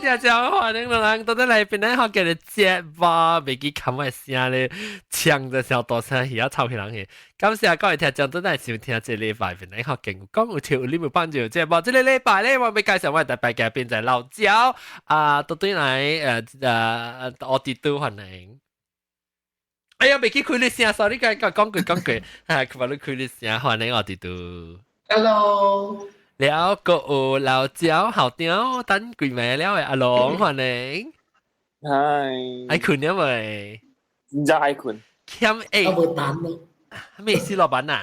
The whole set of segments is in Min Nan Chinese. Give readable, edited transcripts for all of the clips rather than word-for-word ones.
聽眾歡迎人到底來邊咧學嘅節目，未記冚嘅聲咧，唱就小大聲，而家吵起人去。感謝各位聽眾都來收聽這禮拜邊咧學嘅講有條你冇幫助節目。這個禮拜咧，我欲介紹我特別嘉賓就係老焦啊，到對來我哋都歡迎。哎呀，未記開你聲，sorry，講講句講句，哈，佢話你開你聲，歡迎我哋都。 Hello。了個有老焦後雕等幾暝了的阿龍歡迎。係。愛睏了未？唔知愛睏。欠欸。我會等咯。咩意思老闆啊？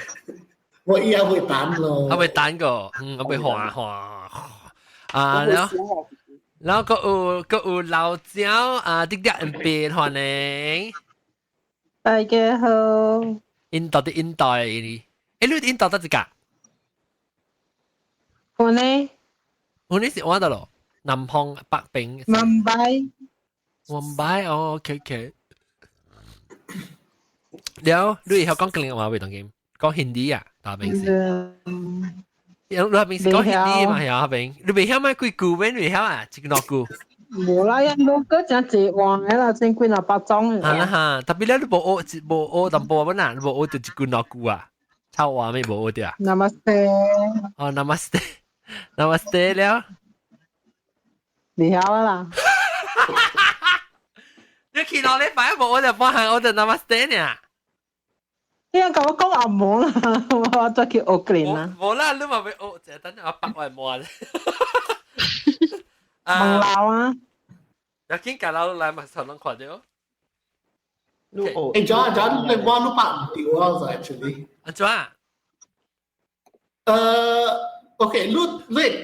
我依家會等咯。我會等個，我會晃晃。啊，然後然後個有老焦啊，啲啲人變歡迎。大家好。印度的印度的，欸，你印度佗一個？我呢？我呢是我得咯，南方北邊。孟買。孟買哦，OK OK。了，你會曉講吉隆話未？當今講 Hindi 啊，大邊是。你那邊是講 Hindi 嘛？係啊，那邊你未曉咩幾句咩？你未曉啊？一個兩句。無啦，印度嗰真濟話嘅啦，真幾若百種。哈啦哈，特別咧，你無學無學淡薄仔啊，你無學就一句兩句啊，臭話咩無學著啊？Namaste。哦，Namaste，Namaste 了。你曉啦。你去哪裡擺無學就半項學就 Namaste 呢？你講我講阿毛啦，我再去學過啦。無啦，你嘛欲學，就等我白話摸。問老啊！要緊教老來嘛，才能看到。欸，John John，你我你拍毋對啊，就 actually。按怎？OK，你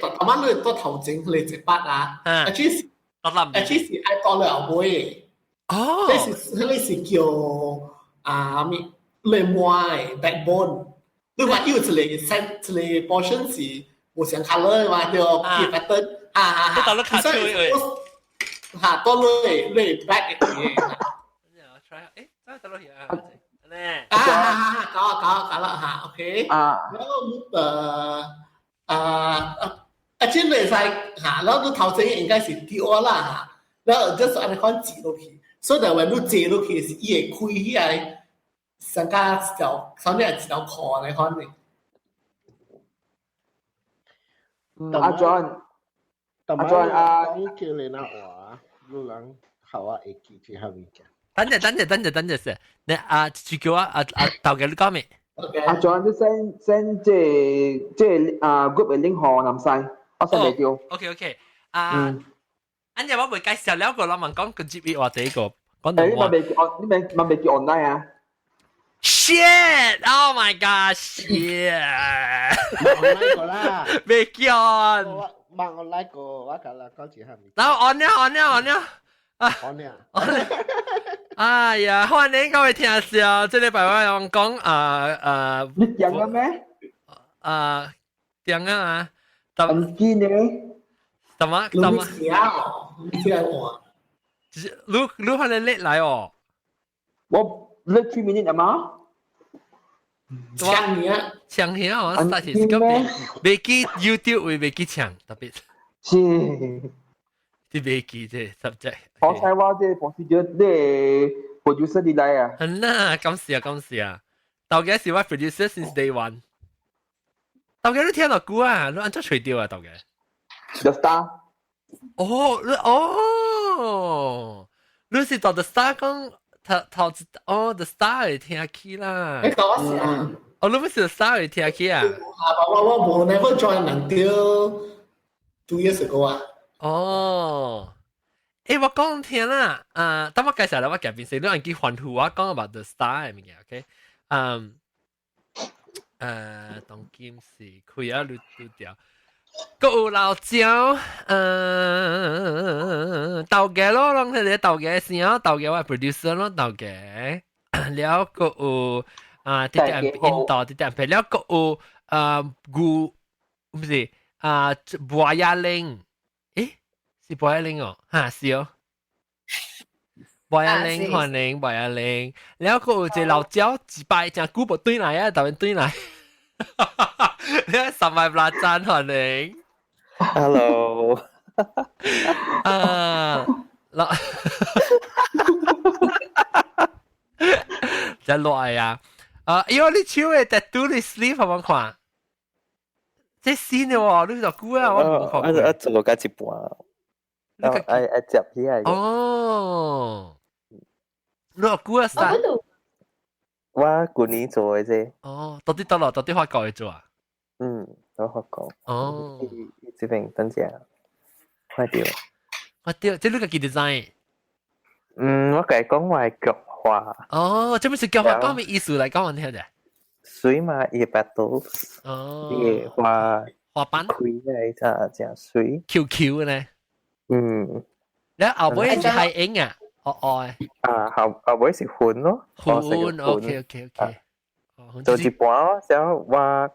頭晚你到頭前你一筆啊，actually 是愛到了後尾。哦。你是叫啊咩？你摸的 backbone，你話有一個 set 一個 portion 是無相 colour 嘛，對，pattern，哈哈哈。你到了卡手的。哈，到你你 back 的。 try，誒，再到落去啊，咧。啊啊啊！搞啊搞啊搞啦嚇，OK。啊。然後啊，這袂使嚇，然後你頭前應該是對啦嚇，然後就是按呢款擠落去，所以就話你擠落去是伊會開起來，上加一條，上面一條褲按呢款的。阿 John，阿 John 啊，講叫你那話，你人後啊會記這項物件。等陣，等陣，等陣，等陣先。你啊，就叫我啊啊，頭家你講咩？阿 John，你 send send 這啊 group 的 link 予南西，我 send 袂著。 OK OK，啊，按陣我未介紹了個，我問講個接話這個，講到你嘛未你咪嘛未叫 online 啊？ Shit! Oh my god! Shit! online 個啦，未叫 on。我 online 個，我甲人講一下物。然後 on 了 on 了 on 了。啊 on 了。哎呀，歡迎各位聽眾，這禮拜我用講啊啊，你點了咩？啊，點啊？唔見呢？什麼？什麼？你聽我。你你可能 late 來哦。我 late 3 minutes 啊嘛？搶你啊！搶起啊！我 start 是咁，未記 YouTube 會未記搶特別。是。你未記這 subject。好彩我這 procedure 你 producer 你來啊。很啦，感謝啊，感謝啊。頭家是我 producer since day one。頭家你聽落久啊？你按怎揣著啊？頭家。 The Star。哦，你哦，你是到 The Star 講頭頭一哦，The Star 會聽起啦。你講我是啊。哦，你不是 The Star 會聽起啊？啊，我我無 never join until 2 years ago 啊。哦。欸，我講聽啦，啊，等我介紹啦，我夾邊先，你按記歡呼我講 about The Star 的物件，OK？嗯，當今是開啊，你拄掉。閣有老椒，頭家咯，攏係個頭家聲，頭家我 producer 咯，頭家。了閣有啊，啲啲印度啲啲人，了閣有啊，牛，毋是啊，博雅玲，欸，是博雅玲哦，哈是哦。博雅玲，歡迎博雅玲，了閣有一個老椒，一擺真久無轉來啊，突然轉來。你三百八讚歡迎。 Hello。啊，嗱，真耐啊！啊，哎喲，你手嘅 tattoo 你 sleeve 好冇看？這新的喎，你就估啊，我冇看過。我做過一半，愛愛接起來。哦，你話估啊？我舊年做的啫。哦，到底得咯？到底法國做啊？嗯，到法國。哦，這邊等陣，快掉。快掉，這你家己 design？嗯，我共伊講我係腳畫。哦，這邊是腳畫，講咩意思來講我聽者？水嘛，伊 petals。哦。伊花花瓣。開來真真水。 Q Q 呢？嗯。你後尾是海鷹啊？哦哦。啊，後後尾是雲咯。雲，OK OK OK。做一半咯，然後我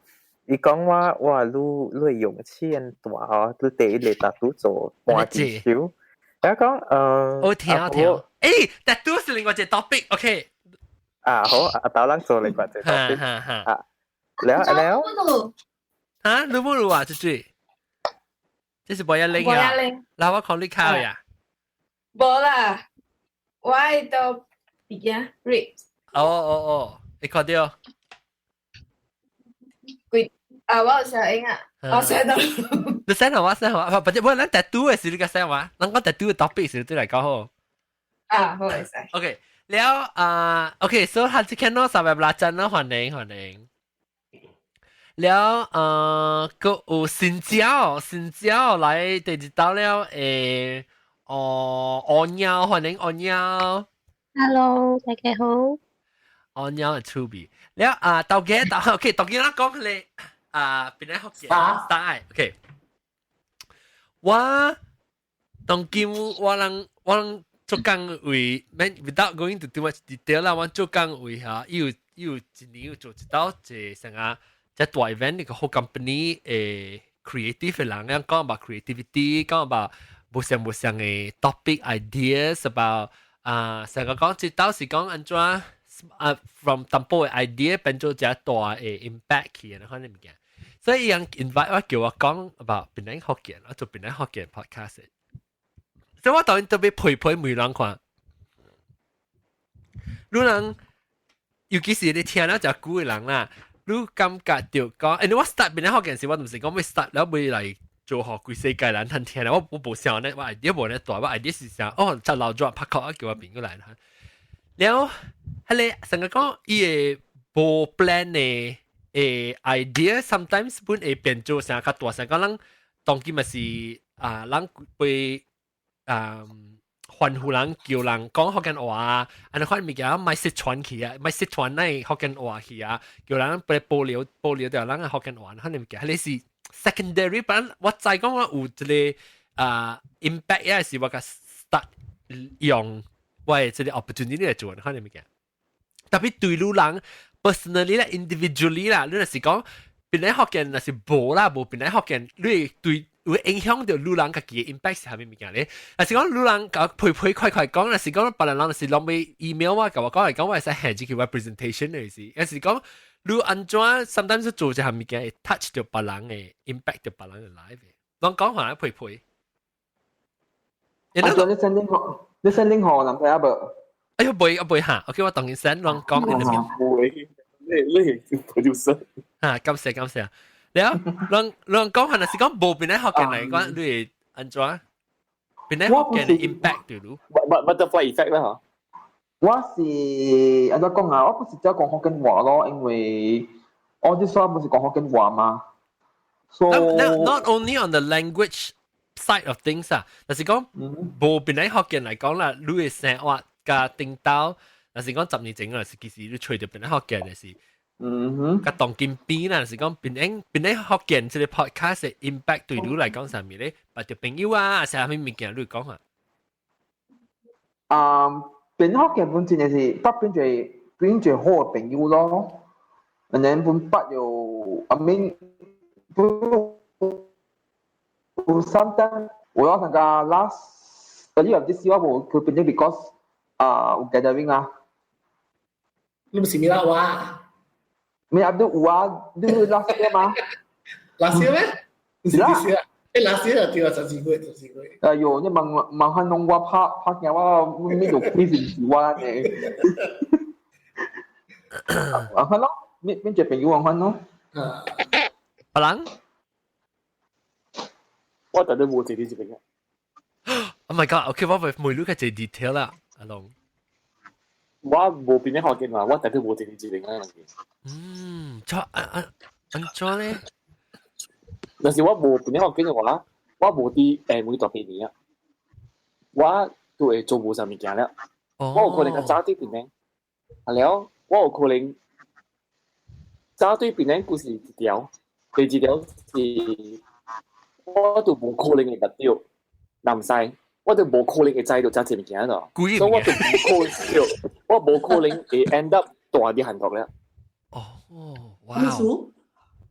伊講我我愈愈勇氣很大哦，你第一個 tattoo 做半隻手。我講，我聽我聽。誒，tattoo 是另外一個 topic，OK。啊好，阿豆人做另外一個 topic。啊，了了。嚇，你冇錄啊？這是，這是無一零啊？嗱，我看你卡呀。無啦，我喺度而家 ribs。哦哦哦，你看到？幾啊！我有寫英啊，我寫到。你寫好我寫好，或者我咱 tattoo 的時你個寫話，咱講 tattoo 的 topic 時對來講好。啊，好會使。 OK，了啊，OK，所以下次見到三百八真啦，歡迎歡迎。了啊，個有新椒，新椒來第二道了，誒，哦，阿喵，歡迎阿喵。 Hello，大家好。阿喵係趣味。了啊，豆家豆，OK，豆家咱講咧啊，邊個福建？大，OK。我當今我人我人做工為，免 without going to too much detail 啦，我做工為嚇，伊有伊有一年有做一道一個啥個，這大 event 一個好 company 誒 creative 的人，講 about creativity，講 about 無相無相的 topic ideas about 啊，成個講這道是講按怎啊，from 淡薄的 idea 變做這大的 impact 去，然後你物件。所以伊人 invite 我叫我講 about 檳榔福建，我做檳榔福建 podcast。所以我當然特別陪陪每人看。你人尤其是你聽了誠久的人啦，你感覺到講，欸，我 start 檳榔福建時，我毋是講欲 start 了欲來做予規世界人通聽啦，我我無想呢，我 idea 無呢大，我 idea 是想，哦，就老早拍殼叫我朋友來啦。了，彼個成個講伊會無 plan 的誒 idea sometimes 本會變做啥較大，成個人當今嘛是啊，人被啊歡呼人叫人講福建話啊，按呢款物件莫失傳去啊，莫失傳那福建話去啊，叫人被保留保留掉人的福建話，可能物件，彼個是 secondary 版，我知講我有一個啊 impact 也是我共 start 用我的這個 opportunity 來做，可能物件。特別對你人 personally 啦，individually 啦，你若是講檳榔福建若是無啦，無檳榔福建，你會對會影響到你人家己的 impact 是啥物物件咧？若是講你人共陪陪快快講，若是講別人人是攏欲 email 我，共我講來講，我會使下一個 presentation 的意思。若是講你按怎 sometimes 做一項物件會 touch 到別人的 impact 到別人的 life 的。攏講話陪陪。啊，你 send link 你 send link 予人知影無？哎喲，袂啊袂哈，OK，我當然 send 攏講你那邊。會，你你係 producer。啊，感謝感謝。了，攏攏講話，若是講無檳榔福建來講，你會按怎？檳榔福建的 impact 對你？Butterfly effect 啦嚇。我是按怎講啊？我不是只講福建話咯，因為我啲所不是講福建話嘛。So not only on the language side of things 啊，但是講無檳榔福建來講啦，你的生活佮頂兜，若是講10年前啊，是其實你揣著檳榔福建的是，嗯哼，佮當今比啦，是講檳榔檳榔福建這個 podcast 的 impact 對你來講啥物咧？捌著朋友啊，啥物物件你講啊？啊，檳榔福建本真的是捌變做變做好的朋友咯，and then 本捌有，I mean 不有 sometimes 我要參加 last early of this year 我去檳榔 because 啊有 gathering 啊。你毋是米拉話？沒啊，你有啊，你 last year 嗎？last year 咩？是啦。誒，老師就對啊，12月，12月。哎呦，你問問下弄我拍拍鏡我呢度幾時是我呢？啊，看咯，邊邊隻朋友看咯。啊，別人，我特登冇這啲這邊。 Oh my god！OK，我會每你個這 detail 啦，阿龍。我無邊啲學見嘛，我特登冇這啲這邊啊。嗯，錯啊啊，安怎咧？但是我無邊啲學見嘅話，我無佇下每大幾年啊，我都會做無啥物件了。我有可能較早對邊呢，啊了，我有可能早對邊呢，故事一條，第二條是我都無可能會捌著南西，我都無可能會知道這這物件咯，所以我都無可能，我無可能會 end up 蹛佇韓國了。哦，哇！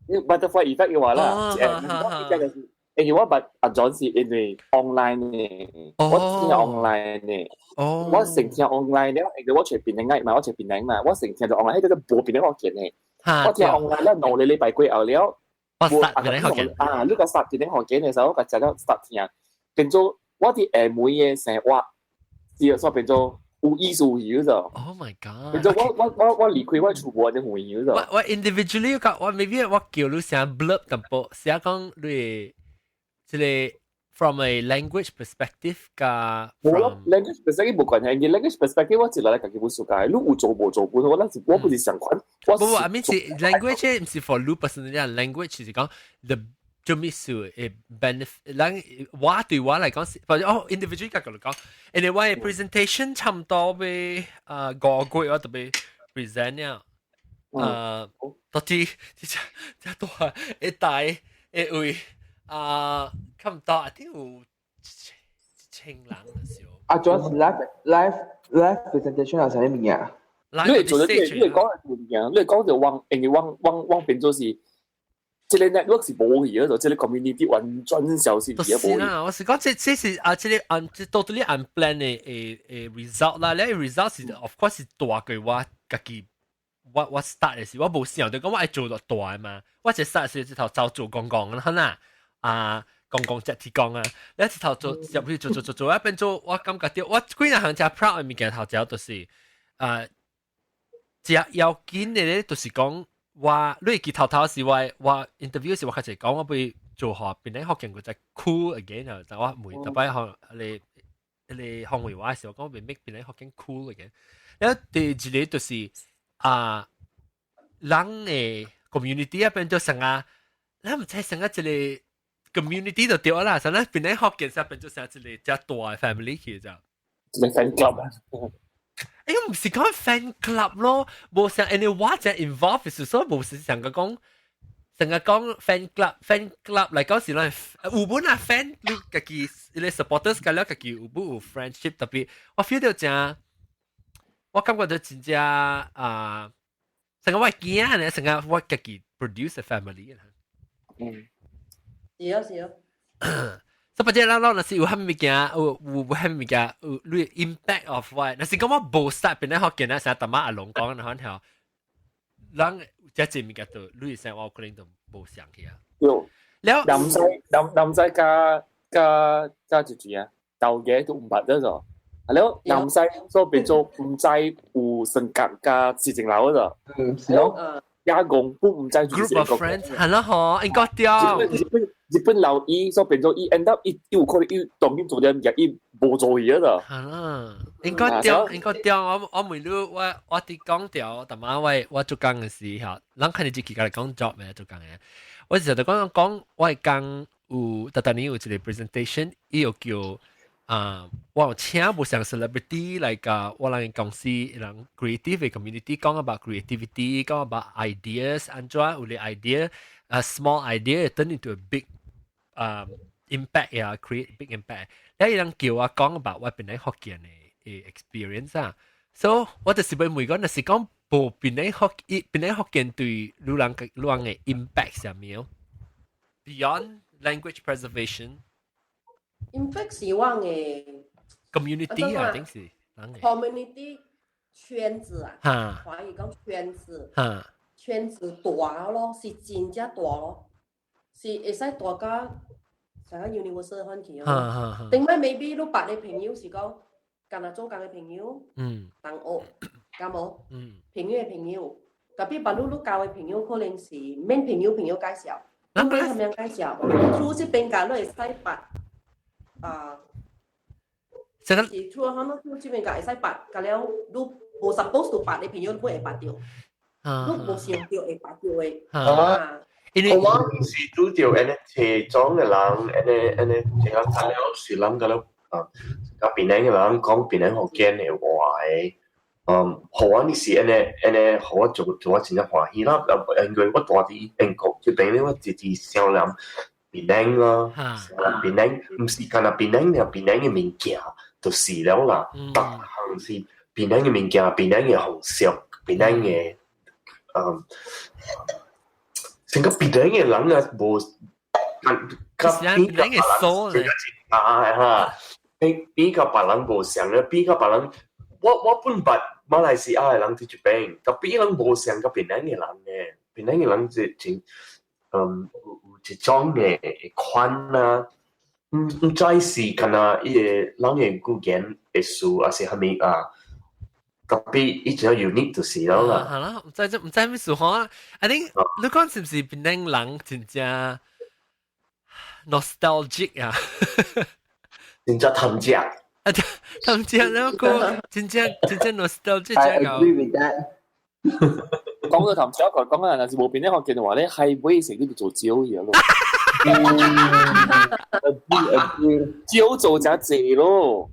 你 butterfly effect 嘅話啦，我記得就是，因為我捌阿 John 是因為 online 嘅，我聽 online 嘅，我成聽 online 了，因為我揣檳城嘛，我揣檳城嘛，我成聽就 online，彼個無檳城福建嘅，我聽 online 了2個禮拜過後了，我殺檳城福建啊，你個殺檳城福建嘅時候，我就食了殺聽，變做我佇廈門嘅生活，是煞變做有意思去咗。 Oh my god！變做我我我我離開我厝無就遠咗。我我 individually 個我 maybe 我叫你寫 blurb 淡薄，寫講你這個 from a language perspective 加無咯，language perspective 無關係，因為 language perspective 我一來家己本暑假，你有做無做本，我咱是我不是相款。不不，I mean 是 language 毋是 for 你 personally 啊，language 是講 the 做咩事會 benefit，咱我對我來講是，或者哦 individually 角度嚟講，anyway presentation 差唔多欲5個月我特別 present 了，到底這這大一大一位啊，差唔多 I think 有1000人嘅時候。啊，主要是 live live live presentation 係啥物件？你會做得，你會講係物件，你會講就往，因為往往往變做是。這個 network 是無去嗰度，這個 community 完全消失去。是啦，我是講這這是啊，這個 un 這 totally unplanned 的的的 result 啦。你 result 是 of course 是大過我家己，我我 start 的時，我無想到講我愛做到大嘛。我一 start 時一頭走做公公啦，啦啊，公公接鐵工啊，你一頭做入去做做做做，一變做我感覺到我幾若項真 proud 的物件頭一就是啊，只要緊的咧，就是講。我你會記頭頭是我我 interview 時我開始講我欲做予檳城福建閣再 cool again 啊！但我每逐擺學你你訪問我的時候，講我欲 make 檳城福建 cool again。然後第二個就是啊，人的 community 啊變做成啊，咱毋知成啊一個 community 就對啦，成啊檳城福建變做成一個遮大的 family 去就。一個 fan club 啊！欸，毋是講 fan club 咯，無像因為我真 involve 是所以無是上個講，成個講 fan club，fan club 來講是咱有本啊 fan 你家己你 supporters 甲了家己有本有 friendship，特別我 feel 到真，我感覺到真正啊，成個我囝呢，成個我家己 produce a family 啊。嗯，是啊是啊。所以咱咱若是有啥物件，有有啥物件，有你 impact of what？若是講我無 start 檳城福建啊，成日淡仔阿龍講那款條，人這這物件都你生活可能都無想去啊。有，了南西南南西加加加一字啊，豆嘅都毋捌咗咗。啊了南西所變做毋知有性格加事情樓咗。嗯，是咯。亞公不毋知 group of friends 係咯嗬，應該對。日本日本老伊所變做伊 end up 伊伊有可能伊當今做點嘢，伊無做嘢咗。係啦，應該對，應該對。我我每日我我佇講掉，淡仔我我做工嘅時候，人肯定自己家己講 job 嘅做工嘅。我就講講我係講有逐逐年有一個 presentation，伊又叫啊，我有請無像 celebrity 來共我人公司人 creative community 講 about creativity，講 about ideas，按怎有啲 idea，啊 small idea turn into a big impact 呀，create big impact。你人叫我講 about 我檳城福建的 experience 啊，so 我就是欲問講，若是講無檳城福檳城福建對女人女人的 impact 啥物？Beyond language preservation。 impact 是我的 community 啊，定是 community 圈子啊，華語講圈子，圈子大咯，是真正大咯，是會使大甲成個 universal 款去哦。頂擺 maybe 你別的朋友是講，干焦做工的朋友，同學，敢無？朋友的朋友，特別別你你交的朋友可能是免朋友朋友介紹，你免咁樣介紹，出這邊間你會使捌啊。這個是出可能出這邊間會使捌，甲了你無 suppose to 捌的朋友，你會捌著，你無想著會捌著的。啊，因為我是拄著按呢齊種的人，按呢按呢，這樣甲了是人甲了啊，佮檳城的人講檳城福建的話的，予我你是按呢按呢，予我做做我真正歡喜啦。因為我蹛佇英國這邊咧，我直直想念檳城啦，想念檳城，毋是干焦檳城爾，檳城的物件就是了啦，逐項是檳城的物件，檳城的風俗，檳城的，成個檳城的人啊，無，佮比較別人啊哈，比比較別人無相咧，比較別人，我本捌馬來西亞的人佇這邊，特別人無相佮檳城的人咧，檳城的人是真，有一種的款啊，毋知是干焦伊個人的語言的事，抑是啥物啊？特別伊真 unique 就是了啦。係啦，毋知毋知咩事吼？I think 你講是毋是檳城人真正 nostalgic 啊？真正貪食。啊，貪食那個真正真正 nostalgic。 I agree with that。講到貪食，我講啊，若是無檳城福建的話咧，係尾成啲做蕉嘢咯。 Agree agree。蕉做真濟咯。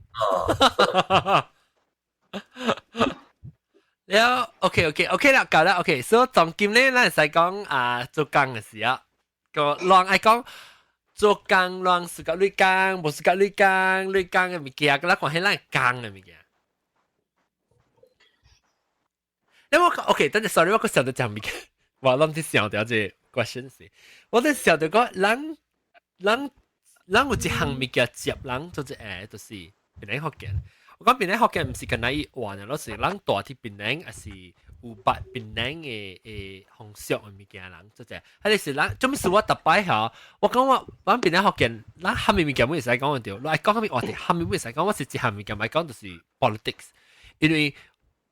了，OK OK OK 啦，夠啦，OK。所以當今咧，咱會使講啊，做工的時啊，個人愛講做工，人 suka 你工，無 suka 你工，你工的物件，咱講係咱工的物件。因為我 OK，等陣 sorry，我閣想到一項物件，我攏佇想著這個 question 是，我佇想著講，人人人有一項物件接人做一個，就是檳城福建。我講檳城福建毋是干焦伊話爾，囉是人蹛佇檳城，抑是有捌檳城的的風俗的物件人做者，彼個是人，做物事我逐擺吼，我講我阮檳城福建，咱啥物物件會使講著，你愛講啥物話題，啥物會使講，我是一項物件愛講就是 politics，因為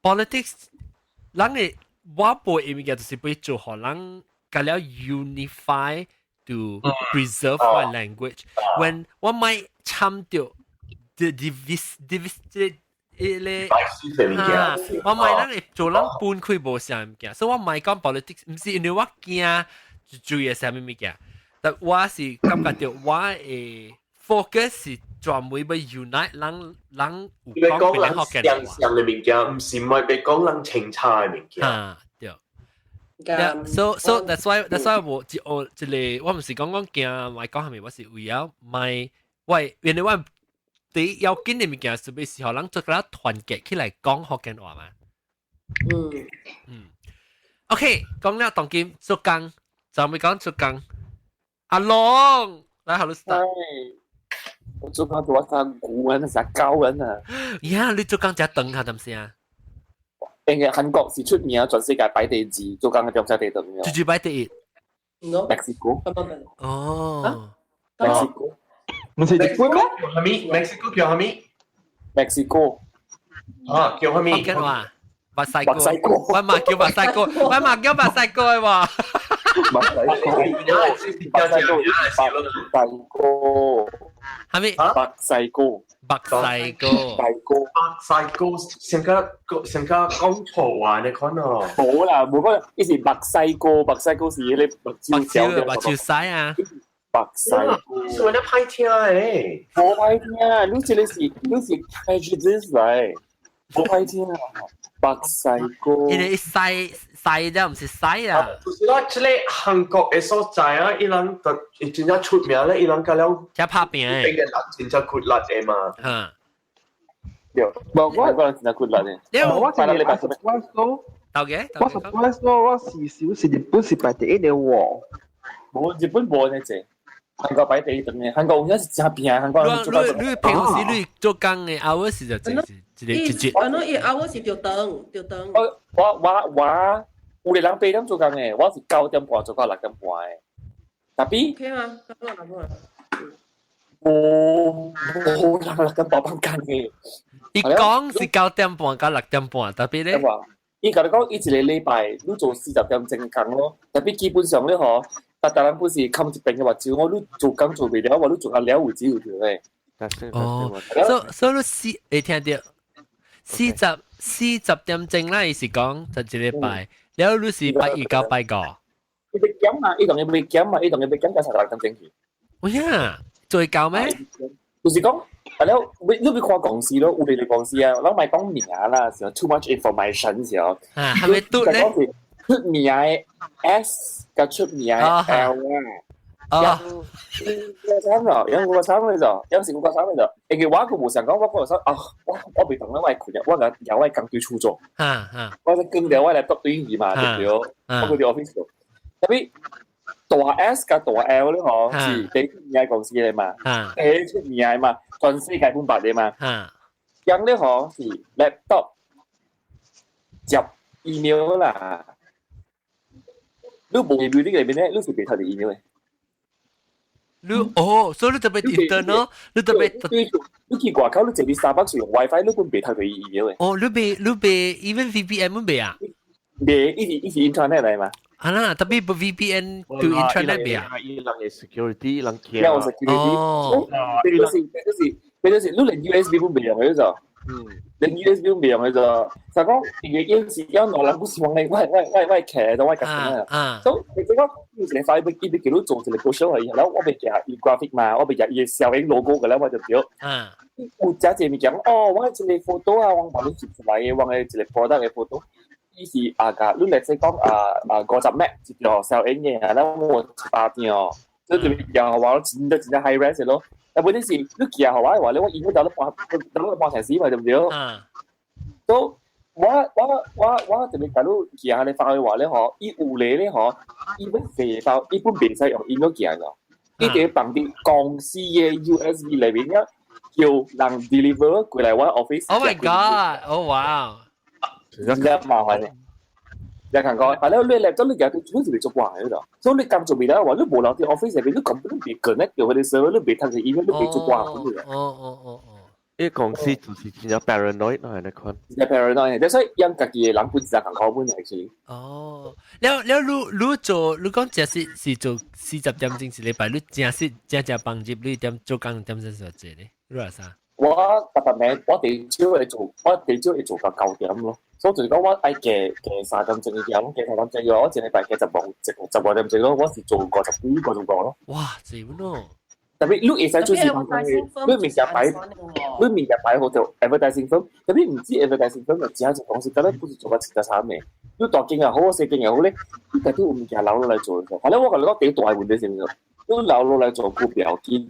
politics 人的我背的物件就是欲做予人共了 unify to preserve my language。When 我莫參著 the divis divis 這個啊，我莫咱會做人分開無啥物件，所以我莫講 politics，毋是因為我驚注意啥物物件，但我是感覺著我的 focus 是專門欲 unite 人人有講人相像的物件，毋是莫欲講人清楚的物件。啊，對。Yeah, so that's why 我我這個我毋是講講驚莫講啥物，我是為了莫我原來我第一要緊的物件是欲是予人做個團結起來講福建話嘛。OK，講了當今做工，就未講做工。阿龍，來好，你 start。我做工做我三古人，成高人啊！呀，你做工遮長下，是毋是啊？因為韓國是出名全世界排第二，做工的中第長嘅。最最排第一。墨西哥。哦。墨西哥。毋是日本咩？叫啥物？墨西哥叫啥物？墨西哥。啊，叫啥物？福建話。墨西哥。墨西哥。我嘛叫墨西哥，我嘛叫墨西哥的喎。墨西哥。墨西哥。墨西哥。啥物？墨西哥。墨西哥。墨西哥。墨西哥，成個成個講錯話你看哦。無啦，無講，伊是墨西哥，墨西哥是彼個目睭目睭屎啊！墨西哥，是為了歹聽誒，無歹聽，你這個是你是 prejudice 來，無歹聽，墨西哥。因為西西了，毋是西啊。就是啦，這個韓國的所在啊，伊人就真正出名咧，伊人甲了，遮拍拚的，邊個人真正骨力的嘛。嗯。對，無我個人真正骨力的。我我 surprise 咯，我 surprise 咯，我是小是日本是排第一的喎。無日本無呢隻。韓國排第一等嘅，韓國有影是真拼，韓國人做你你平時你做工的 hour 是就一一個一節。啊，喏，伊 hour 是著長，著長。我我我我有個人8點做工的，我是9點半做到6點半的。特別。 OK 啊，咁啊，咁啊。無無人6點半放工嘅。伊講是9點半到6點半，特別咧。伊共你講，伊一個禮拜你做40點鐘工咯，特別基本上咧嗬，逐逐人本是冚一邊嘅話，只我你做工做袂了，我你做到了為止就對。哦，所以你四會聽著40點鐘啦，伊是講就一禮拜，了你是拜一到拜五。伊欲減嘛，伊當然欲減嘛，伊當然欲減到36點鐘去。哎呀，做夠咩？就是講，係了，你你欲看公司咯，有啲公司啊，咱莫講名啦，是 too much information 時候。啊，係咪嘟咧？出名嘅 S 佮出名嘅 L 啊。啊，個慘咯，有個慘嘅就，有時個慘嘅就，因為我個無想講，我個想啊，我袂當咧，我會困我個由我工對厝做，我就跟著我來讀對語嘛，對唔對？我個佇 office 做，特別大 S 佮大 L 咧嗬，是第一出名公司嘅嘛，第一出名嘅嘛，全世界本捌嘅嘛，樣咧嗬是 laptop 接 email 啦，你無 email 呢個裏面咧，你是袂讀著 email 嘅。你哦，所以你特別 internal，你特別你去外口，你坐佇 Starbucks 用 WiFi，你本袂讀著 email 嘅。哦，你袂你袂 even VPN 本袂啊？袂，伊是伊是 internet 來嘛。啊啦，特別 VPN to intranet 袂啊？伊人嘅 security，人驚。有 security。哦，就是就是就是，你連 USB 本袂用嘅就。連 USB 本袂用嘅就，就講伊個有時有兩人不是往你，我我我我騎到我夾啊。所以你講有一個發伊伊叫你做一個 brochure 而已，然後我袂夾伊 graphic 嘛，我袂夾伊小影 logo 嘅咧，我就對。有遮濟物件，哦，我一個 photo 啊，我幫你翕出來嘅，我嘅一個 product 嘅 photo。伊是啊個，你來說講啊啊50 meg 一條小影嘅，然後我100張，所以就又話真真真 high res 咯。但問題是，你寄予我嘅話咧，我應該到咗半到咗半成時嘛，對唔對？所以我我我我特別假如寄下你發嘅話咧，嗬，伊有咧咧，嗬，伊本肥包，伊本袂使用 email 寄咯，伊得放佇公司嘅 USB 裏面，叫人 deliver 過來我 office。 Oh my god! Oh wow! 真係麻煩嘅。你看講，係咧，你嚟咗你其實你是袂做慣嘅度，所以你剛做未來話，你無留佇 office 入邊，你根本袂 connect 到佢哋 server，你袂讀著 email，你袂做慣嘅。哦哦哦哦。呢個公司就是真正 paranoid 咯，係你看。真 paranoid，所以養家己嘅人本身艰苦本嚟是。哦，了了，你你做，你講正式是做40點鐘一禮拜，你正式正正幫接你點做工點鐘做咧？你話啥？我特別名，我哋朝會做，我哋朝會做到9點咯。所以就是講我愛加加3點鐘嘅嘢，加3點鐘嘅話，我一禮拜加十五十15點鐘咯。我是做50幾55咯。哇，濟咯！特別你會使做是你物件擺，你物件擺好就 advertising firm，特別毋止 advertising firm 就真濟公司，敢若不是做個真慘嘅。你大間又好，細間又好咧，你家己有物件留落來做。反正我共你講第一大問題是啥物？你留落來做股票緊。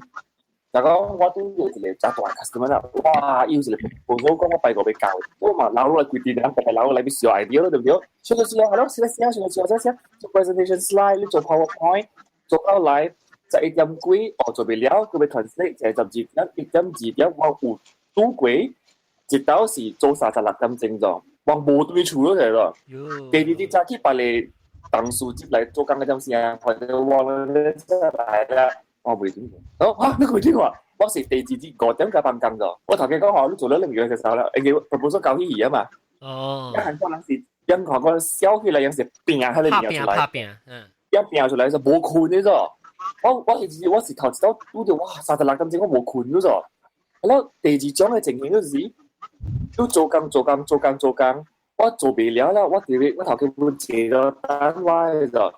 就講我拄有一個誠大 customer 啦，哇！伊有一個本身講我拜五欲交，我嘛留落來規定人，特別留落來欲燒 idea 咯，對毋對？燒就燒，係咯，寫寫寫寫寫寫，做 presentation slide，你做 PowerPoint，做到來11點幾，哦做袂了，閣欲 translate 一個12點，1點2點，我有拄過一道是做36點鐘咗，我無對厝咯，係咯。第二日早起別個同事接來做工嗰陣時啊，或者我咧來啦。我袂聽過，哦啊，你袂聽過？我是第二日5點才放工咗。我頭家講吼，你做了2月就走了，因為 proposal 交起去啊嘛。哦。一韓國人是，因韓國笑起來，樣是拼喺裡面出來。拍拼，嗯。一拼出來就無睏呢咗。我是我是頭一道拄著哇36點鐘我無睏咗。然後第二種嘅情形就是，你做工做工做工做工，我做袂了啦，我佇咧我頭家本坐咗等我就。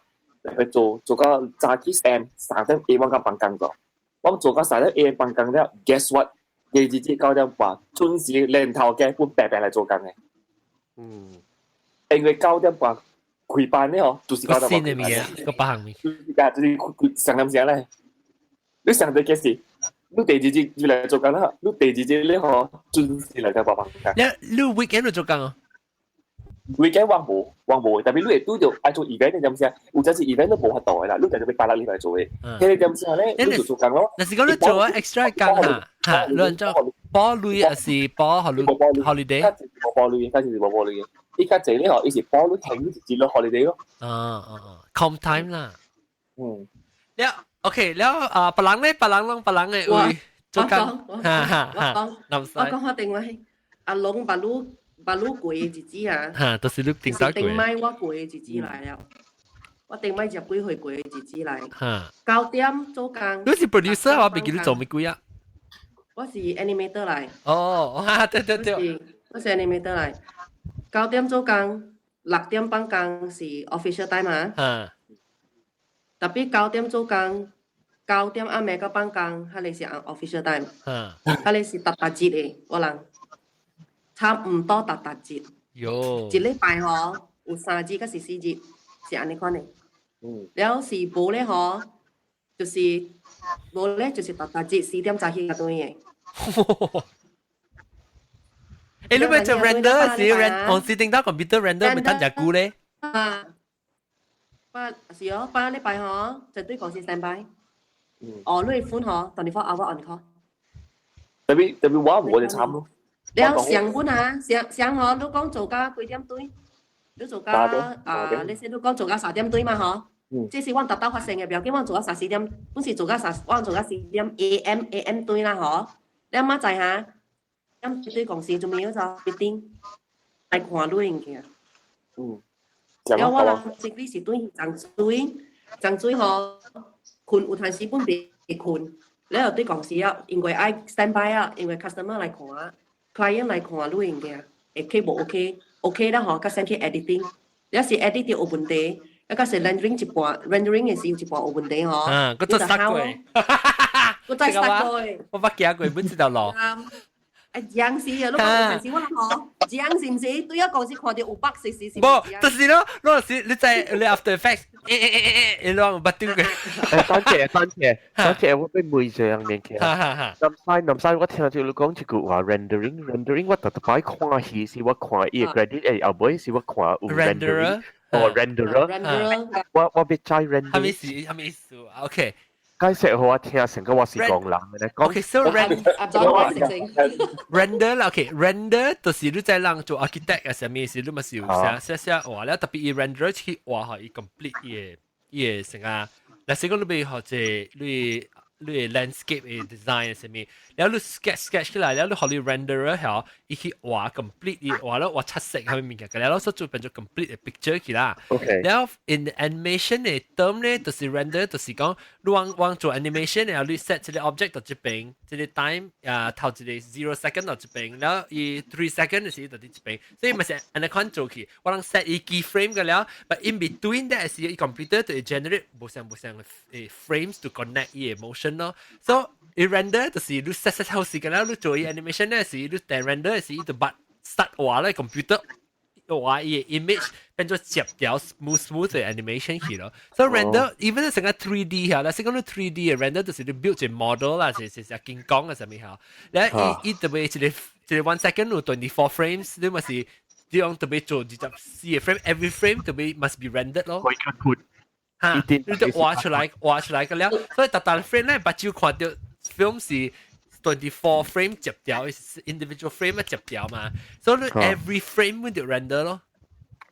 去做做到早起 M 3點 A 我敢放工咗，我做到3點 A 放工了，guess what？第二日9點半準時連頭家本白白來做工嘅。因為9點半開班咧嗬，就是9點半。新的物件，個別項物。就是上點聲咧。你上到幾時？你第二日就來做工啦，你第二日咧嗬準時來到放工。你你 weekend 做工啊？ weekend 我無，我無，特別你會拄著愛做 event 你知毋知？有陣時 event 都無法度的啦，你就欲拜六禮拜做的。彼個點聲咧，你就做工咯。若是講你做啊 extra 工啊，嚇，你按怎保鐳還是保 holiday？較濟無保鐳，較濟是無保鐳。伊較濟咧吼，伊是保你停一日落 holiday 咯。哦哦哦，comp time 啦。嗯。了， OK，了啊，別人咧，別人攏別人嘅會做工，哈哈哈。我講我電話，阿龍把路把路過嘅日子啊，哈，都是你頂早過。頂擺我過嘅日子來了，我頂擺十幾歲過嘅日子來。9點做工。你是 producer，我未記得做乜鬼啊？我是 animator 來。哦，哈，對對對。我是 animator 來。九點做工，6點放工是 official time 啊。Tapi 九點做工，9點暗暝到放工，彼个是按 official time。彼个是逐逐日的，我人差毋多逐逐日。喲。一禮拜吼有3日抑是4日，是按呢款的。了是無咧吼，就是無咧，就是逐逐日4點早起轉的。欸，你欲做 render 時 render，我是頂到 computer render 咪等隻久咧。啊，八是哦，8禮拜吼，就對公司 stand by。哦，你款吼，24 hour on call。特別特別我無就慘咯。了上本啊，上上吼，你講做到幾點對？你做到啊？你先你講做到3點對嘛吼？這是阮逐晝發生的，不要緊，阮做到三四點，本是做到三，阮做到四點 AM AM 對啦吼。你阿媽知哈？咁對公司做咩就決定來看你物件。了我人這裡是對長水，長水吼，睏有陣時本袂睏，了後對公司啊，因為愛 stand by 啊，因為 customer 來看，client 來看你物件，會 OK 無 OK，OK 了吼，才 send 去 editing，了是 edit 有問題，啊，閣是 rendering 一半，rendering 的時有一半有問題吼。嗯，閣再 start 過。閣再 start 過。我捌行過，本這條路。啊，樣是啊，你講有陣時我諗吼，樣是毋是？對啊，公司看到有 bug 是是是。無，就是咯，嗰陣時你在你 After Effects，欸欸欸欸，你攏捌丟過。欸，等下等下等下，我欲問一樣物件。南西南西，我聽到你講一句話，rendering rendering，我特特擺看戲是我看伊個 credit，欸，後尾是我看有 rendering，哦 renderer，我我欲知 rendering。啥物意思？啥物意思？OK。解釋予我聽，成個我是戇人嘅講。 OK，so render 啦，OK，render 就是你在人做 architect 啊，啥物事，你嘛是有寫寫寫畫了，特別伊 render 去畫予伊 complete 伊个伊个成啊，若是講你欲學這你你 landscape 的 design 啥物，然後你 sketch sketch 起來，然後你予你 renderer 曉，伊去畫 complete 伊畫了畫七色啥物物件，然後所做變做 complete 的 picture 去啦。 然後 in animation 的 term 咧，就是 render，就是講你往往做 animation，然後你 set 這個 object 到這邊，這個 time 啊頭一個 0 second 到這邊，然後伊 3 second 的時就佇這邊，所以嘛是按呢款做去，我人 set 伊 key frame 個了，but in between that 是伊 computer 就會 generate 無相無相的 frames to connect 伊的 motion 咯。So 伊 render 就是你 set set 好時間了，你做伊 animation 咧是你訂 render 是伊就捌 start 畫咧 computer 畫伊的 image 變做接條 smooth smooth 的 animation 去咯。所以 render even 是成個 3D 嚇，但是講你 3D 的 render 就是你 build 一個 model 啦，是是是金剛啊啥物嚇。然後伊伊特別一個一個 1 second 有 24 frames，你嘛是你用特別做24個 frame，every frame 特別 must be rendered 咯。可以 cut。嚇，你就畫出來畫出來個了，所以逐逐 frame 咧，目睭看著 film 是24 frame 接條，individual frame 啊接條嘛，所以你 every frame 就 render 咯。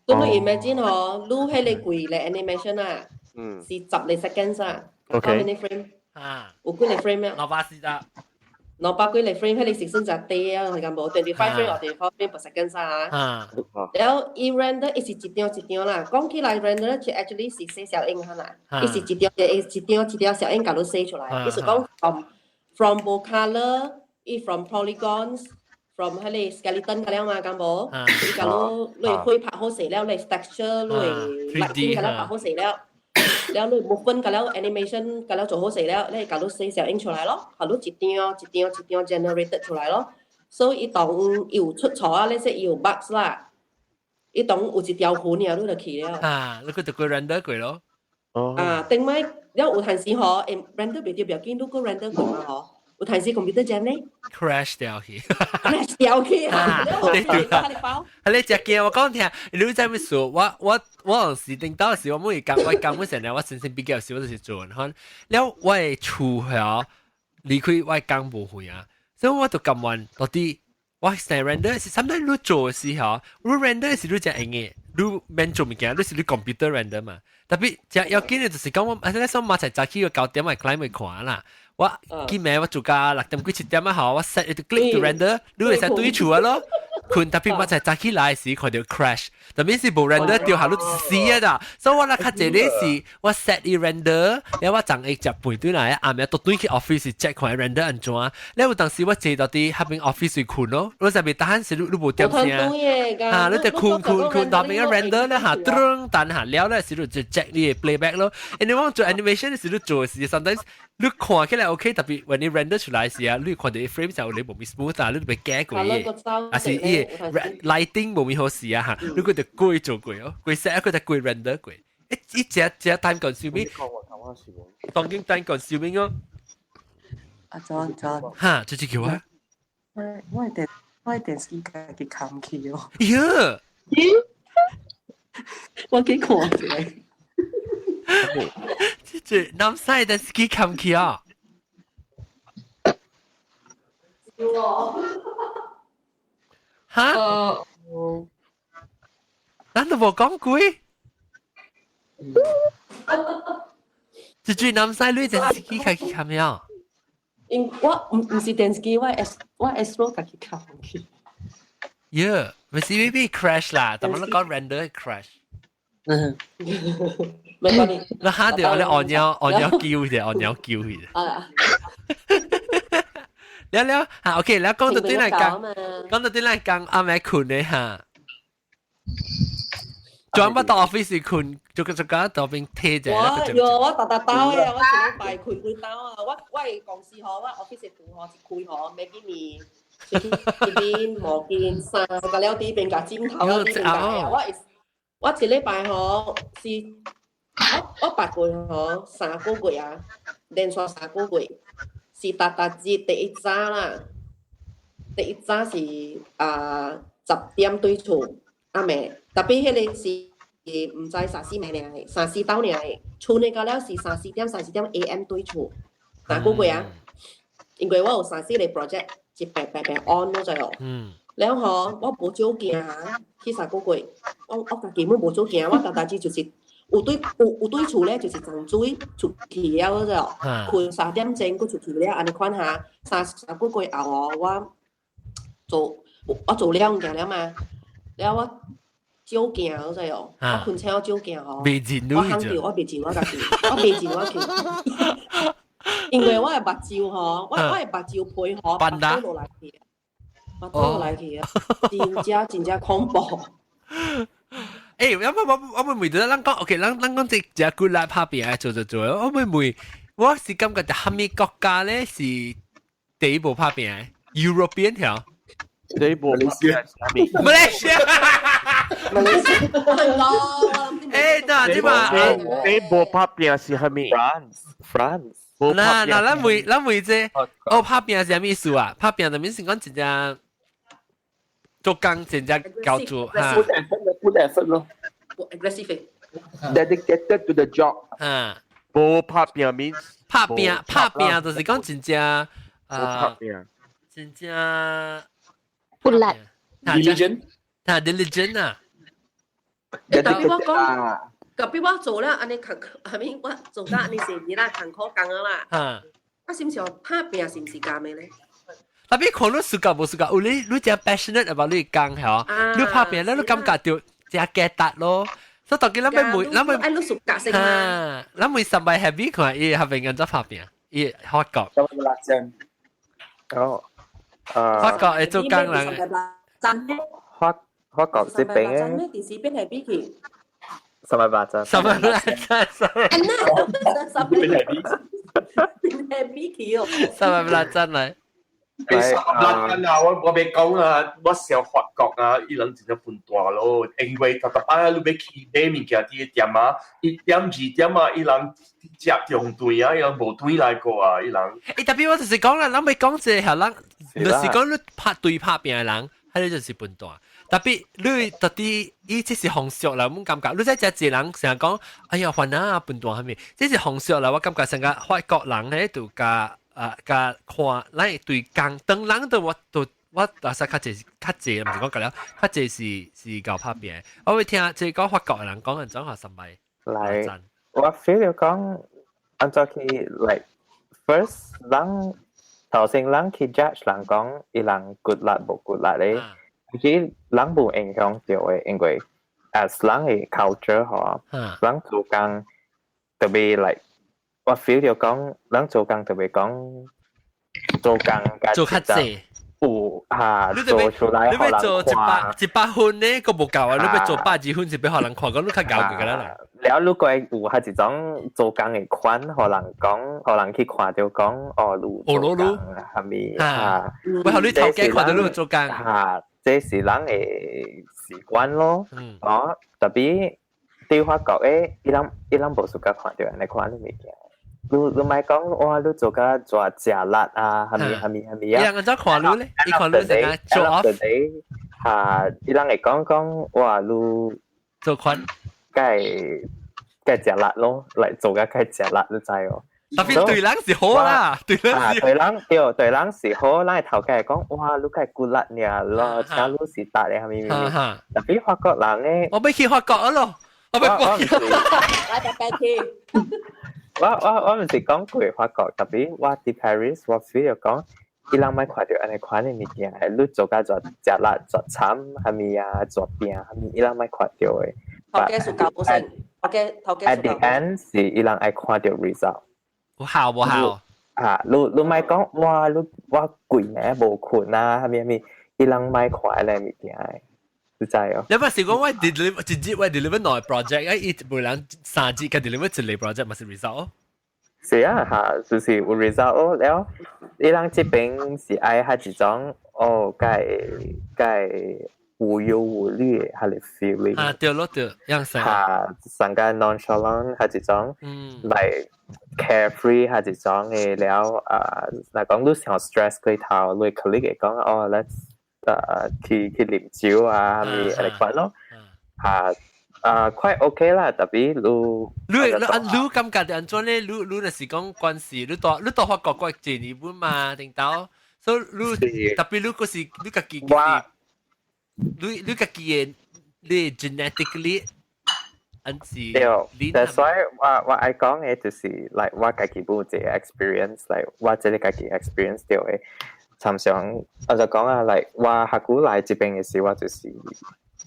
咁你 imagine 嗬，你彼個規個 animation 啊，是10個 seconds 啊，how many frame？啊，有幾個 frame 啊？240。 200幾個 frame，彼個是算就低啊，係咁無？25 frame 或 24 frame per second 啊。然後伊 render 伊是一張一張啦，講起來 render 就 actually 是寫小影啦，伊是一張一張一條小影共你寫出來，伊是講 from 無 color，伊 from polygons。from 彼個 skeleton 個了嘛，敢無？伊共你你繪拍好勢了，你 texture 你 lighting 個了拍好勢了，了你 movement 個了 animation 個了做好勢了，你共你寫小影出來咯，予你一張一張一張 generated 出來咯。所以伊當伊有出錯啊，你說伊有 bugs 啦，伊當有一條痕爾，你就去了。啊，你閣就閣 render 過咯。哦。啊，頂擺了有陣時吼，render 袂著不要緊，你閣 render 過嘛吼。有陣時 computer jam 咧，crash 掉去，crash 掉去啊！對對啊，你食驚我講聽，你知咩事？我我我有時頂到時，我每講我講本成日我先生比較時，我就是做可了我的厝遐離開我的工無遠啊，所以我就甘願到底我成 render 是 sometimes 你做的時候，你 render 是你真用的，你免做物件，你是你 computer render 嘛。Tapi 只要緊嘅就是講我，啊，你想馬才早起個9點咪 client 會看啦。我今暝我做到6點幾7點啊，好，我 set 一 click to render，你會使對厝啊咯。困 tapi 我才早起來時看到 crash，特別是無 render 掉下你死啊咋。所以我啦較濟咧是我 set 伊 render，然後我昨下食飯對來，暗暝都轉去 office check 看 render 按怎。了有當時我坐到佇彼邊 office 困咯，我就未得閒時你你無點聲，啊，你就困困困到邊個 render 咧嚇，噔等下了咧時你就 check 你嘅 playback 咯。因為我做 animation 時你做時 sometimes 你看起來 OK，特別 when 你 render 出來時啊，你看到 frame 就你無咪 smooth 啊，你就被改過嘅，啊是伊 lighting 無咪好時啊嚇，你佢就過做過哦，過 set 佢就過 render 過，一一隻隻 time consuming，當經 time consuming 哦。阿 John John，哈，這隻叫啊？我電視家己冚去哦。喲，咦？我去看一下。這隻南西電視機冚去啊？哈？咱都無講過。這隻南西女電視機家己冚了。因我毋是電視機，我 S 我 Astro 家己冚去。 Yeah，咪是 maybe crash 啦，但係你講 render crash。嗯，沒關係。你下掉你按鳥按鳥叫嘅，按鳥叫嘅。啊。了了嚇，OK，了講到對來講，講到對來講，暗暝困嘅嚇。專門到 office 困，做個做個到邊睇者。我喲，我逐逐兜嘅，我一禮拜困幾兜啊！我的公司吼，我 office 厝吼一開吼，買幾年，出去邊毛巾衫，甲了佇邊共枕頭，佇邊共我我一禮拜吼是，我我捌過吼3個月啊，連續三個月，是逐逐日第一早啦，第一早是啊10點對厝，暗暝，特別彼個是毋知三四暝爾，三四兜爾，厝內到了是三四點三四點 AM 對厝，三個月啊，因為我有三四個 project 一排排排 on 咯，就哦。了吼，我無照鏡去三個月，我家己本無照鏡，我逐逐日就是有對有有對厝咧，就是沖水出去了就，睏3點鐘閣出去了，按呢款哈，三個月後哦，我做了物件了嘛，了我照鏡嗰陣哦，我睏醒我照鏡吼，我喊著我袂認我家己，我袂認我去，因為我的目睭吼，我的目睭皮吼，腹倒落來去。我倒來去啊！真正真正恐怖。欸，我問到咱講，OK，咱講這只骨力拍拼做做做，我問問，我是感覺就蝦米國家咧是第一步拍拼，European 條。第一步馬來西亞。馬來西亞。馬來西亞。欸，那這嘛，第一步拍拼是蝦米？France，France。那那咱問這，哦，拍拼是啥物意思啊？拍拼就面是講真正做工真正交做嚇。 Put effort ，put effort 咯。 Aggressive。 Dedicated to the job。嗯。無拍拼 means 拍拼拍拼就是講真正啊，真正不力。 Diligent。啊，diligent 啊。特別我講，特別我做了按呢艱苦，係咪我做到按呢成年啦，艱苦工啊啦。啊，是毋是拍拼是毋是共的咧？特別看你暑假無暑假，有你你真 passionate about 你工係你拍拼咧，你感覺到真價值咯。所以當佢咱欲問，咱欲愛你暑假先啊，咱問三擺 happy 看伊下邊按怎拍拼，伊法國。哦，法國會做工人。法國這邊咩電視邊係邊去？三百八張。三百八張。三百邊係邊去哦？三百八張嚟。你三百八啊！我欲講啊，我想法國啊，伊人真正笨大咯，因為逐逐擺你欲去買物件佇店啊，1點2點啊，伊人接中斷啊，伊人無轉來過啊，伊人。欸，特別我就是講啦，咱欲講這個人，就是講你拍對拍拼的人，彼個就是笨蛋。特別你到底伊這是風俗啦，我感覺你在遮濟人成日講，哎呀，煩啊，笨蛋啥物？這是風俗啦，我感覺成個法國人咧就共啊共看，咱對工當人都我都我大細較濟較濟，唔是講夠了，較濟是𠢕拍拼。我會聽這個講法國的人講按怎話什麼？來，我 feel 講按怎去 like first 人頭先人去 judge 人講伊人骨力無骨力咧，其實人無影響到的，因為 as 人的 culture 嗬，人做工特別 like 我 feel 到講人做工特別講做工做較濟。有嚇做出來你欲做100分呢，閣無夠啊！你欲做120分是欲予人看，講你較𠢕過啦啦。了，如果有係一種做工的款，予人講，予人去看著講，哦，你做工係咪嚇？喂，予你頭家看著你做工。嚇，這是人的習慣咯。哦，特別對法國的，伊人無 suka 看著按呢款的物件。你莫講哇，你做甲做食力啊，蝦米蝦米蝦米啊？伊人按怎看你咧？伊看你成個做 off。嚇，伊人會講講哇，你做款，該該食力咯，來做甲該食力，你知哦。特別對人是好啦，對人是對人對對人是好，咱頭家會講哇，你較骨力爾咯，請你是達的蝦米蝦米。特別法國人咧，我欲去法國啊咯，我欲過去。來白白去。我毋是講過法國，特別我佇 Paris，我 feel 講，伊人莫看著按呢款的物件，你做甲做食力做慘，蝦米啊，做拼蝦米，伊人莫看著的。頭家數教不成，頭家頭家 At the end 是伊人愛看著 result。有效無效？啊，你莫講哇，你我規暝無睏啊，蝦米蝦米，伊人莫看按呢物件的。你知哦？你唔是講我 deliver 一日我 deliver 兩個 project，啊，伊每人3日佮 deliver 一個 project，嘛是 result。是啊，嚇，就是有 result 哦。了，伊人這邊是愛較一種哦，該該無憂無慮的彼个 feeling。啊，對咯對，樣式。嚇，上個 nonchalant 較一種，like carefree 較一種的了啊，若講你想 stress 過頭，你 colleague 會講哦，let's 去啉酒啊，咪按呢款咯，嚇啊，quite OK 啦，特別你你你感覺按怎咧？你若是講關係，你蹛法國過一年半嘛，頂到，所以你特別你閣是你家己，你家己的你 genetically 按是對，that's why 我愛講的就是 like 我家己有這個 experience，like 我這個家己 experience 著的。參常我就講啊，like 我較久來這邊的時，我就是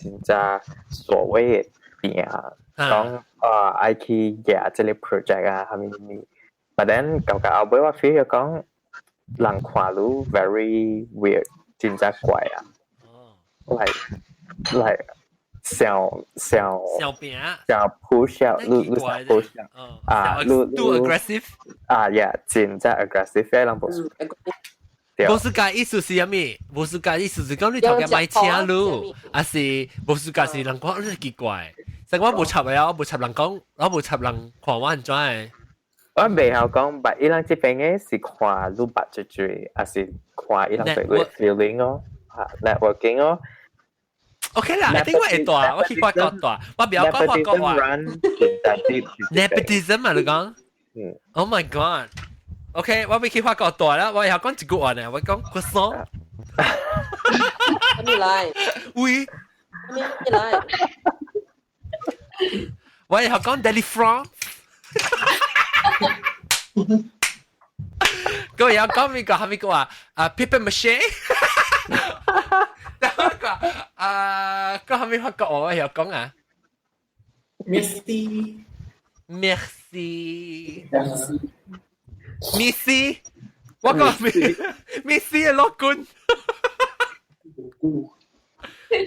真正所謂的拼，講啊愛去夾這個 project 啊，蝦米蝦米。But then 到到後尾我 feel 講人看你 very weird，真正怪啊。like 想想小拼，想 push out，你想 push out 啊，你 too aggressive 啊，yeah，真正 aggressive，人無無 suka 意思是啥物？無 suka 意思是講你頭家莫請你，還是無 suka 是人講你奇怪？所以我無插啊，我無插人講，我無插人看我按怎的。我袂曉講，但伊人這邊的是看你捌這濟，還是看伊人對你 feeling 哦，啊 networking 哦。 OK 啦，一定我會蹛，我去法國蹛，我不要講法國話。Nepotism 啊，你講？嗯。 Oh my god！OK，我欲去法國蹛啦，我會曉講一句話呢，我講 croissant。咩來？喂。咩來？我會曉講 Délifrance。閣會曉講咩個？蝦米個話？啊，papier mâché。個啊，個蝦米法國話我會曉講啊？Merci。 Merci。 Merci。我講 Merci 的老君。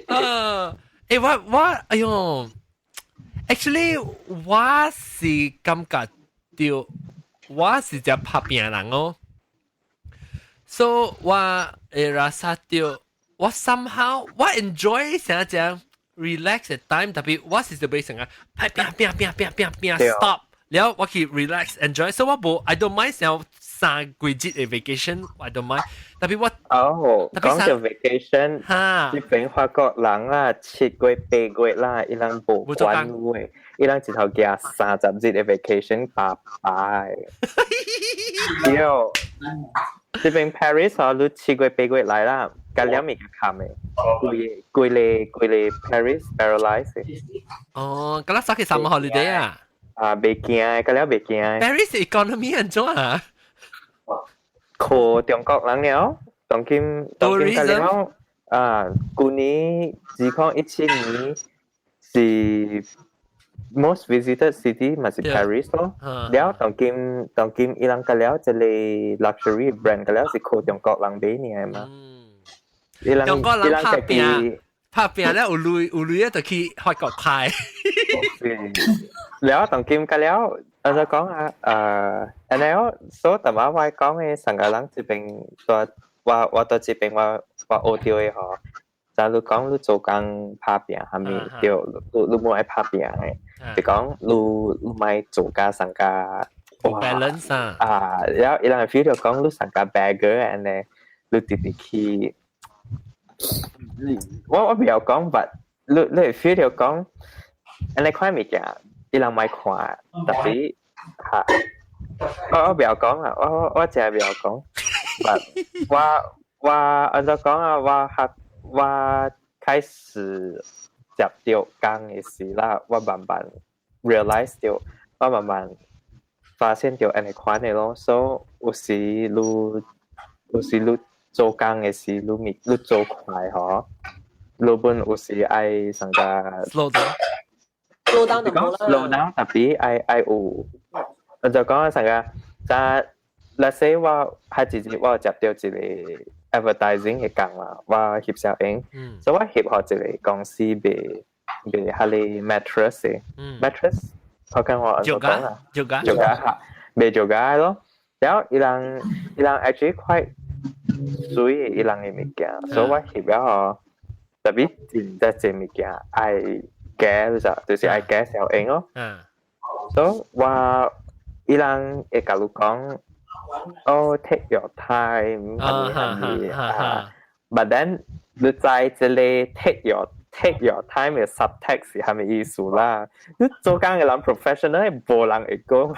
啊，欸，我哎喲，actually 我是感覺著，我是隻拍拼人哦。So 我會拉薩著，我 somehow 我 enjoy 成隻 relax 的 time，特別我是就欲成日拍拼拼拼拼拼拼 stop，了我去 relax enjoy，所以我無 I don't mind 成三幾日的 vacation，I don't mind。特別我哦，講著 vacation，這邊法國人啦，7月8月啦，伊人無管會，伊人一頭寄30日的 vacation，拜拜。對。這邊 Paris 啊，你7月8月來啦，隔兩物較冚的，規規個規個 Paris paralyzed。哦，咁啦，早期 summer holiday 啊？啊，袂驚，隔了袂驚。 Paris economy 按怎啊？靠中國人了，當今當今隔了啊，舊年2017年是 most visited city 嘛是 Paris 咯，了當今當今伊人隔了這個 luxury brand 隔了是靠中國人買爾嘛。伊人中國人拍拼拍拼咧，有鐳有鐳就去法國開。了當今隔了，我就講啊，然後所以淡仔我講的上個人這邊，我我到這邊我我學到的吼，就你講你做工拍拼，係咪對？你你無愛拍拼的，就講你你莫做甲上個 balance 啊，啊，然後伊人 feel 就講你上個 beggar 按呢，你直直去，我我不曉講，but 你你會 feel 就講，按呢款物件，伊人莫看，特別嚇，我我不曉講啊，我我真係不曉講，but 我我按怎講啊，我學我開始接到工的時啦，我慢慢 realize 到，我慢慢發現到按呢款的咯，所以有時你有時你做工的時，你咪你做快嗬，你本有時愛上個 slow down。 slow down 就冇啦。 slow down 特別愛愛有，我就講上個，就 let's say 我係自己我接到一個 advertising 的工啦，我翕攝影，所以我翕予一個公司賣賣彼个 mattress 的，mattress，我跟我做講啊，做㗎，做㗎嚇，賣做㗎咯。然後伊人伊人 actually quite 媠伊人的物件，所以我翕了吼，特別真正這物件愛加就就是愛加小影咯。所以我伊人會共你講，哦，take your time，係咪啊？But then 你知這個 take your time 的 subtext 是啥物意思啦？你做工的人 professional 無人會講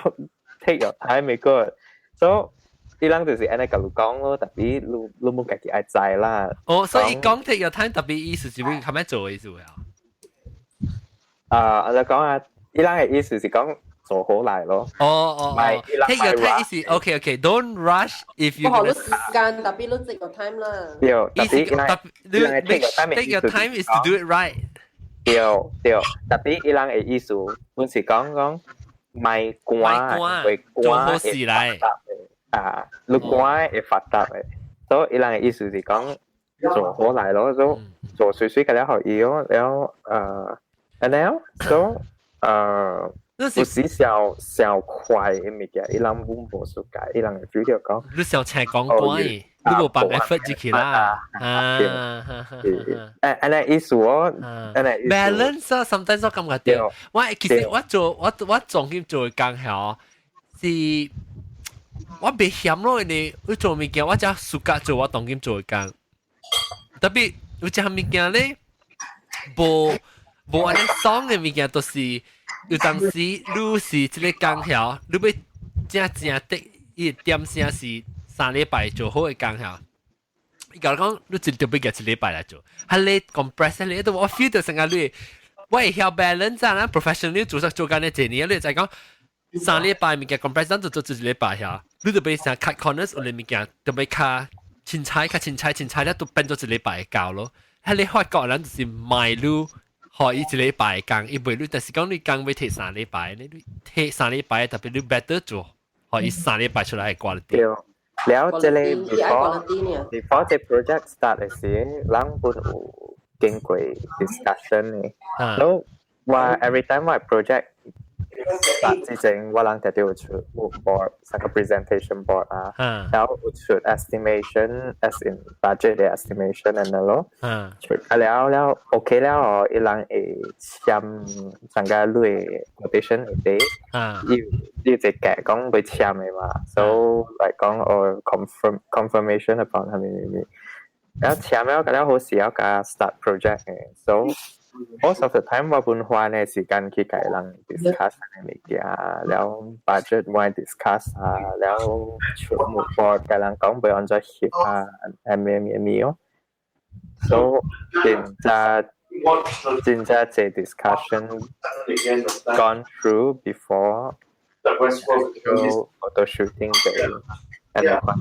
take your time 的個，所以伊人就是按呢共你講咯，特別你你無家己愛知啦。哦，所以講 take your time 特別意思是欲較慢做的意思啊？啊，我就講啊，伊人的意思是講做好來咯。哦哦哦，take your time 意思，OK OK，don't rush if you 不好你時間，特別你 take your time 啦。對，特別特別你 take your time is to do it right。對對，特別伊人的意思，本是講講莫趕，會做好事來。啊，你趕會發達的，所以伊人的意思是講做好來咯，做做媠媠個了予伊咯，然後然後所以有時傷傷快的物件，伊人本無相佮，伊人會 feel 著講。你傷青講趕，你無放 effort 入去啦。啊，按呢意思哦，按呢意思。 balance 啊，sometimes 我感覺著。我其實我做我我總兼做工曉是，我袂嫌咯，因為我做物件我才暑假做我當今做的工。特別有一項物件咧，無無按呢爽的物件，就是有當時你是這个工曉，你欲正正的伊點聲是3禮拜做好的工曉。伊共你講，你一特別夾一禮拜來做，係你 compress 你都我 feel 到成個你，我會曉 balance 啊，professionally 做做工呢一年，你就講三禮拜物件 compress 就做一禮拜曉，你就欲想 cut corners 有啲物件就欲較凊彩較凊彩凊彩咧，都變做一禮拜交咯。係你法國人就是賣你。予伊一禮拜工，伊袂你，但是講你工欲提三禮拜，你提三禮拜，特別你 better 做，予伊三禮拜出來的 quality。對，了這个 before 這 project start 的時，人本有經過 discussion 的。所以我 every time 我 project start 之前，我人特別有出 mood board，三個 presentation board 啊，然後有出 estimation as in budget 的 estimation 按呢咯。出啊了了 OK 了哦，伊人會簽上個類 quotation 會底，要要一個講欲簽的嘛，so 來講哦 confirm confirmation upon 係咪咪咪，然後簽了，個了好時要共 start project 的，so Most of the time 我本花呢時間去共人 discuss 嘅物件，了 budget 我 discuss 啊，了全部 board 共人講欲按怎翕啊，係咩咩咩哦。So 真正真正這 discussion gone through before actual photo shooting 嘅，咁樣款。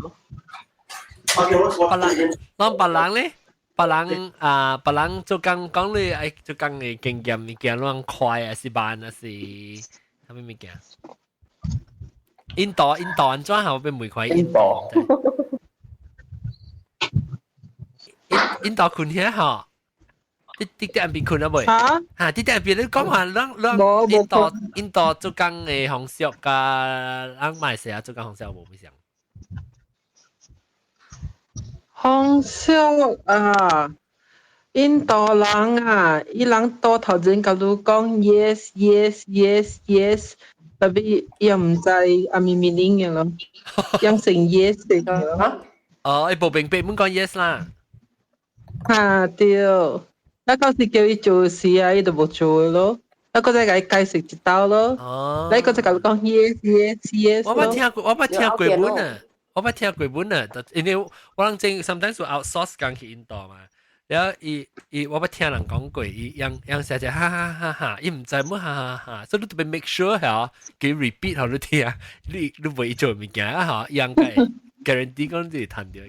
別人，咱別人咧，別人啊，別人做工講你愛做工嘅經驗物件，攏快還是慢還是啥物物件？印度印度按怎好欲問看印度？印印度睏遐吼，你你佇岸邊睏啊未？嚇？嚇！佇岸邊你講話，咱咱印度印度做工嘅方式，佮咱馬來西亞做工方式無啥仝。方式啊，印度人啊，伊人倒頭前共你講 yes yes yes yes，tapi 伊也毋知啥物 meaning 嘅咯，養成 yes 嘅咯。哦，伊無明白，毋講 yes 啦。啊對，那到時叫伊做事啊，伊就無做咯。我閣再共伊解釋一道咯。哦。你閣再共伊講 yes yes yes。我捌聽過，我捌聽過本啊。我捌聽過本啊，因為我人正 sometimes 有 outsource 工去印度嘛，然後伊伊我捌聽人講過，伊樣樣寫者哈哈哈哈，伊毋知乜哈哈哈，所以你特別 make sure 嚇，佢 repeat 予你聽，你你袂做物件啊嚇，應該 guarantee 講你會趁著。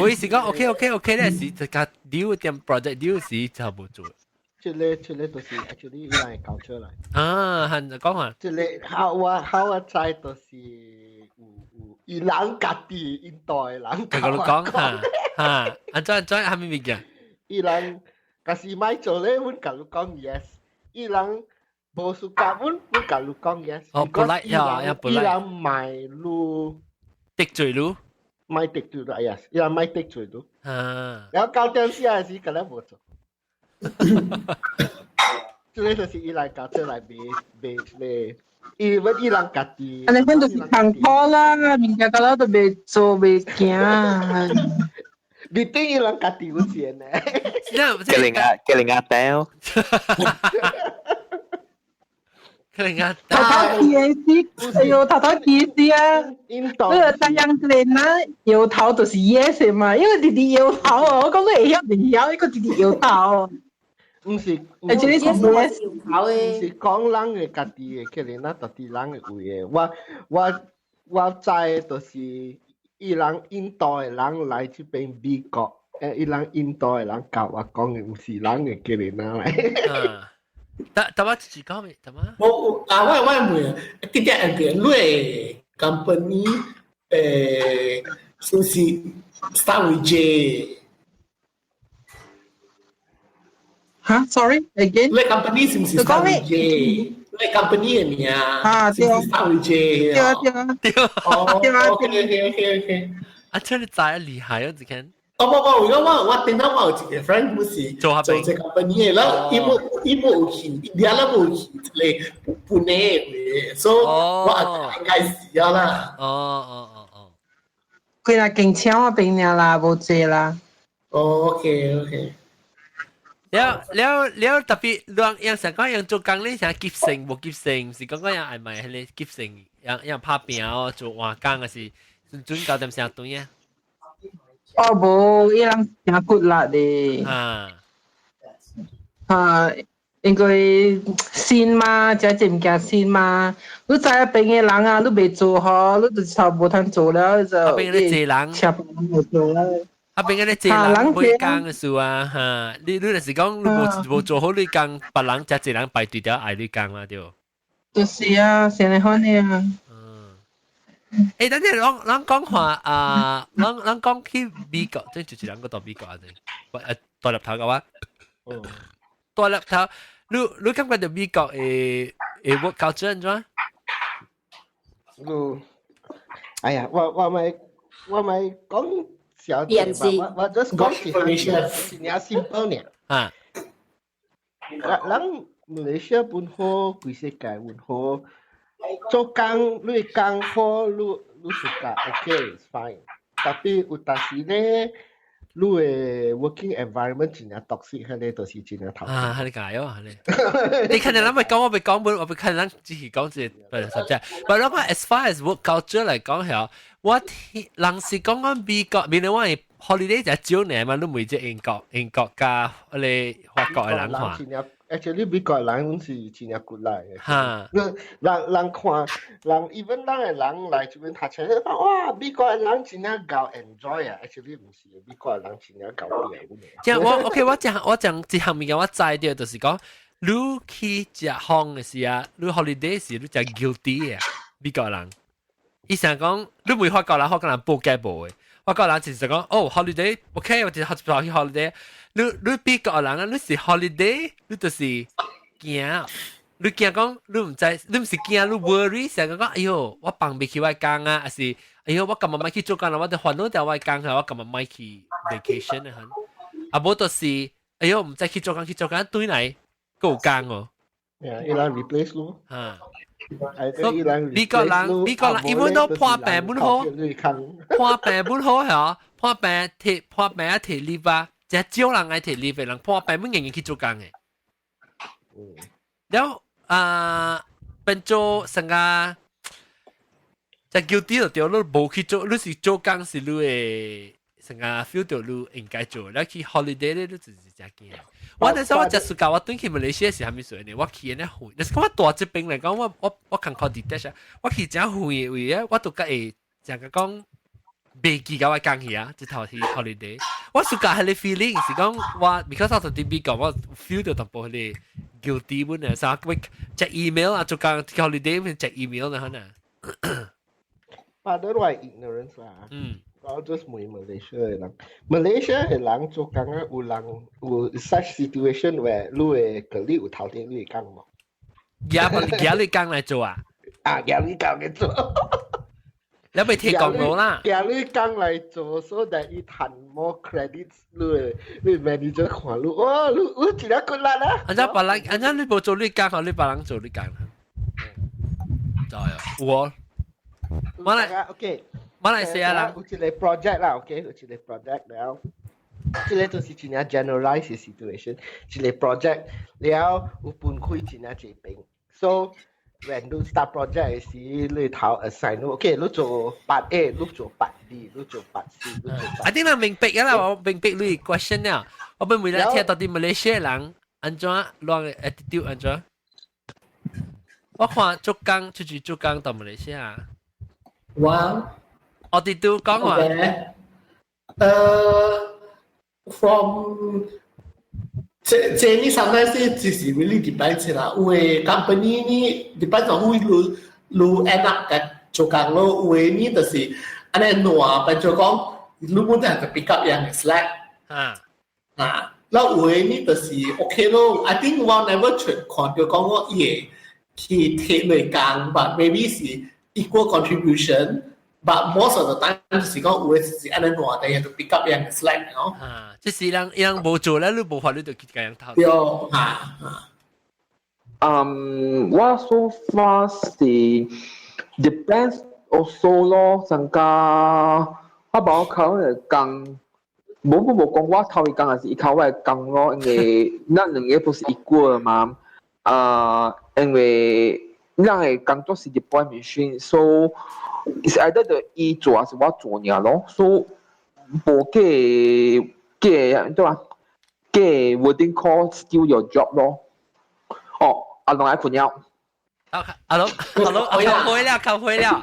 我意思講 OK OK OK 咧，是就較 due 點 project due 時就無做。這個這個就是 actually 伊人會搞出來。啊，係就講話。這個 how 我 how 我知就是有有伊人家己印度的人。佢共你講嚇嚇，按怎按怎啥物物件？伊人若是莫做咧，阮共你講 yes。伊人無 suka 阮，阮共你講 yes。哦，polite 呀，呀 polite。伊人莫你得罪你。莫得罪你，yes，伊人莫得罪你。啊。然後到點時時，共咱無做。這個就是伊來搞出來賣賣賣，伊欲伊人家己。按呢款就是艱苦啦，物件到了都袂做袂行。你等伊人家己有錢呢？吉林亞吉林亞雕。吉林亞頭頭去的時，哎喲，頭頭去的時啊，印度你個太陽人啊，搖頭就是 yes 嘛，因為直直搖頭哦，我講你會曉袂曉，伊閣直直搖頭。毋是，而且你是 yes 毋是講人的家己的，可能咱家己人的話的。我我我知的就是伊人印度的人來這邊美國，伊人印度的人教我講的，毋是人的吉林仔來。但但我自己講未？但我我啊，我我問，啲啲人邊你 company 是不是 start with J？嚇，sorry，again。你 company 是唔是 start with J？你 company 嘅名啊，是唔是 start with J？對啊對啊對啊。哦，OK OK OK OK。啊，這你知厲害啊，這間。哦不不，我我我頂到我有一個 friend 不是做做這 company 嘅，然後伊無伊無去，伊了無去一個本地的，所以我應該是啊啦。哦哦哦哦。佢若勁搶我邊爾啦，無濟啦。 OK OK。了了了，特別兩樣成講樣做工咧，成急性無急性，是講講樣係咪彼個急性，樣樣拍拚哦，做換工還是準搞點啥對啊？哦，無，伊人誠骨力的。啊。啊，因為新嘛，這這物件新嘛，你知影邊个人啊，你袂做好，你就差無通做了就。啊，邊個咧濟人？車無做了。啊，邊個咧濟人買工的事啊？哈，你你就是講你無無做好你工，別人才濟人排隊了愛你工嘛對。就是啊，是按呢款的啊。欸，等陣，咱咱講話啊，咱咱講去美國，這就是人個到美國啊，這，大粒頭嘅話，大粒頭，你你感覺著美國的的 work culture 按怎？你，哎呀，我我咪我咪講小姐吧，我我 just 講一下，真 simple 爾。啊。咱馬來西亞本好，規世界本好。做工你工好，你你 suka，OK，it's fine。tapi 有當時咧，你的 working environment 真正 toxic，彼个就是真正頭。啊，係你解哦，係你。你看人咪講，我咪講本，我咪看人只是講這個 subject。但係我 as far as work culture 嚟講係，我聽人是講講美國，免得我係 holiday 就少年嘛，你每隻英國加你法國嘅人看。 Actually 美國人是真正骨力嘅。人人看人，even 咱的人來這邊讀冊，哇！美國人真正𠢕 enjoy 啊！Actually 毋是，美國人真正𠢕變。這我 OK，我講這項物件我知著，就是講你去食飯的時啊，你 holiday 時你誠 guilty 啊，美國人。伊想講你袂法國人，法國人報假無的。法國人就是講哦 holiday，OK，我就去 holiday。你美國人啊，你是 holiday，你就是驚，你驚講你毋知，你毋是驚，你 worry，成日講哎喲，我放袂去我工啊，還是哎喲，我今日莫去做工啦，我著煩惱著我工啊，我今日莫去 vacation 啊，啊無就是哎喲，毋知去做工去做工，轉來閣有工哦。 Yeah，伊人 replace 咯。嚇。美國人，伊本都破病本好，破病本好嚇，破病提破病啊提 leave 啊，真少人愛提 leave 的人破病本仍然去做工的。了啊，變做成個，就叫啲就對，你無去做，你是做工是你的成個 feel 到你應該做，了去 holiday 咧，你就是誠驚。我那時候我食暑假，我轉去馬來西亞是啥物事呢？我去呢遠，就是講我大這邊來講，我看看 detach 啊，我去誠遠的位啊，我都較會誠個講袂記甲我講去啊，這頭去 holiday。我暑假彼个 feeling 是講我，because 我佇美國，我 feel 到淡薄彼個 guilty 本啊，啥會 check email 啊，做工 holiday 會 check email 呢，可能。 But 我係 ignorance 啦。我 just 問 Malaysia 的人，Malaysia 的人做工啊，有人有 such situation where 你的 colleague 有頭頂你的工無？夾你工來做啊？啊，夾你工來做。你咪提講我啦。夾你工來做，so that 伊賺 more credits，你的 manager 看你，哇，你真係骨力啊！按照別人，按照你無做你工，你別人做你工。知啊，有哦。馬來，OK。馬來西亞人有一個 project 啦，OK，有一個 project 了，這個就是真正 generalize situation，一個 project 了有分開真正濟邊，so when 你 start project 時，你頭 assign ，OK，你做 part A，你做 part B，你做 part C，你做。啊，啲人明白啦，我明白你 question 了，我本為了聽到底馬來西亞人按怎亂 attitude 按怎，我看做工出去做工到馬來西亞。我。我哋都講話。 From 這呢 sometimes 只是 really depends 啦。有的 company 呢 depends on who 你 end up 嘅做工咯。有的呢就是按呢爛，變做講你冇得去 pick up 人 slack。啊，แล้ว有的呢就是 OK 咯。I think 我 never 出看到講我伊會去提來工，but maybe 是 equal contribution。But most of the time 就是講有的是按呢爛，但係就 pick up 人 slack 喏。啊，這是人人無做咧，你無法你就去共人頭。對，嚇嚇。我 so far 是 depends also 咯，成家我無靠嘅工，無無無講我頭一工還是伊靠我的工咯，因為咱兩個不是 equal 嘛，啊，因為咱的工作是 deploy machine，so is either 就伊做還是我做爾咯，so 無計計對吧？計 wording call steal your job 咯。哦，阿龍愛睏了。阿龍，阿龍，阿龍回了，靠回了。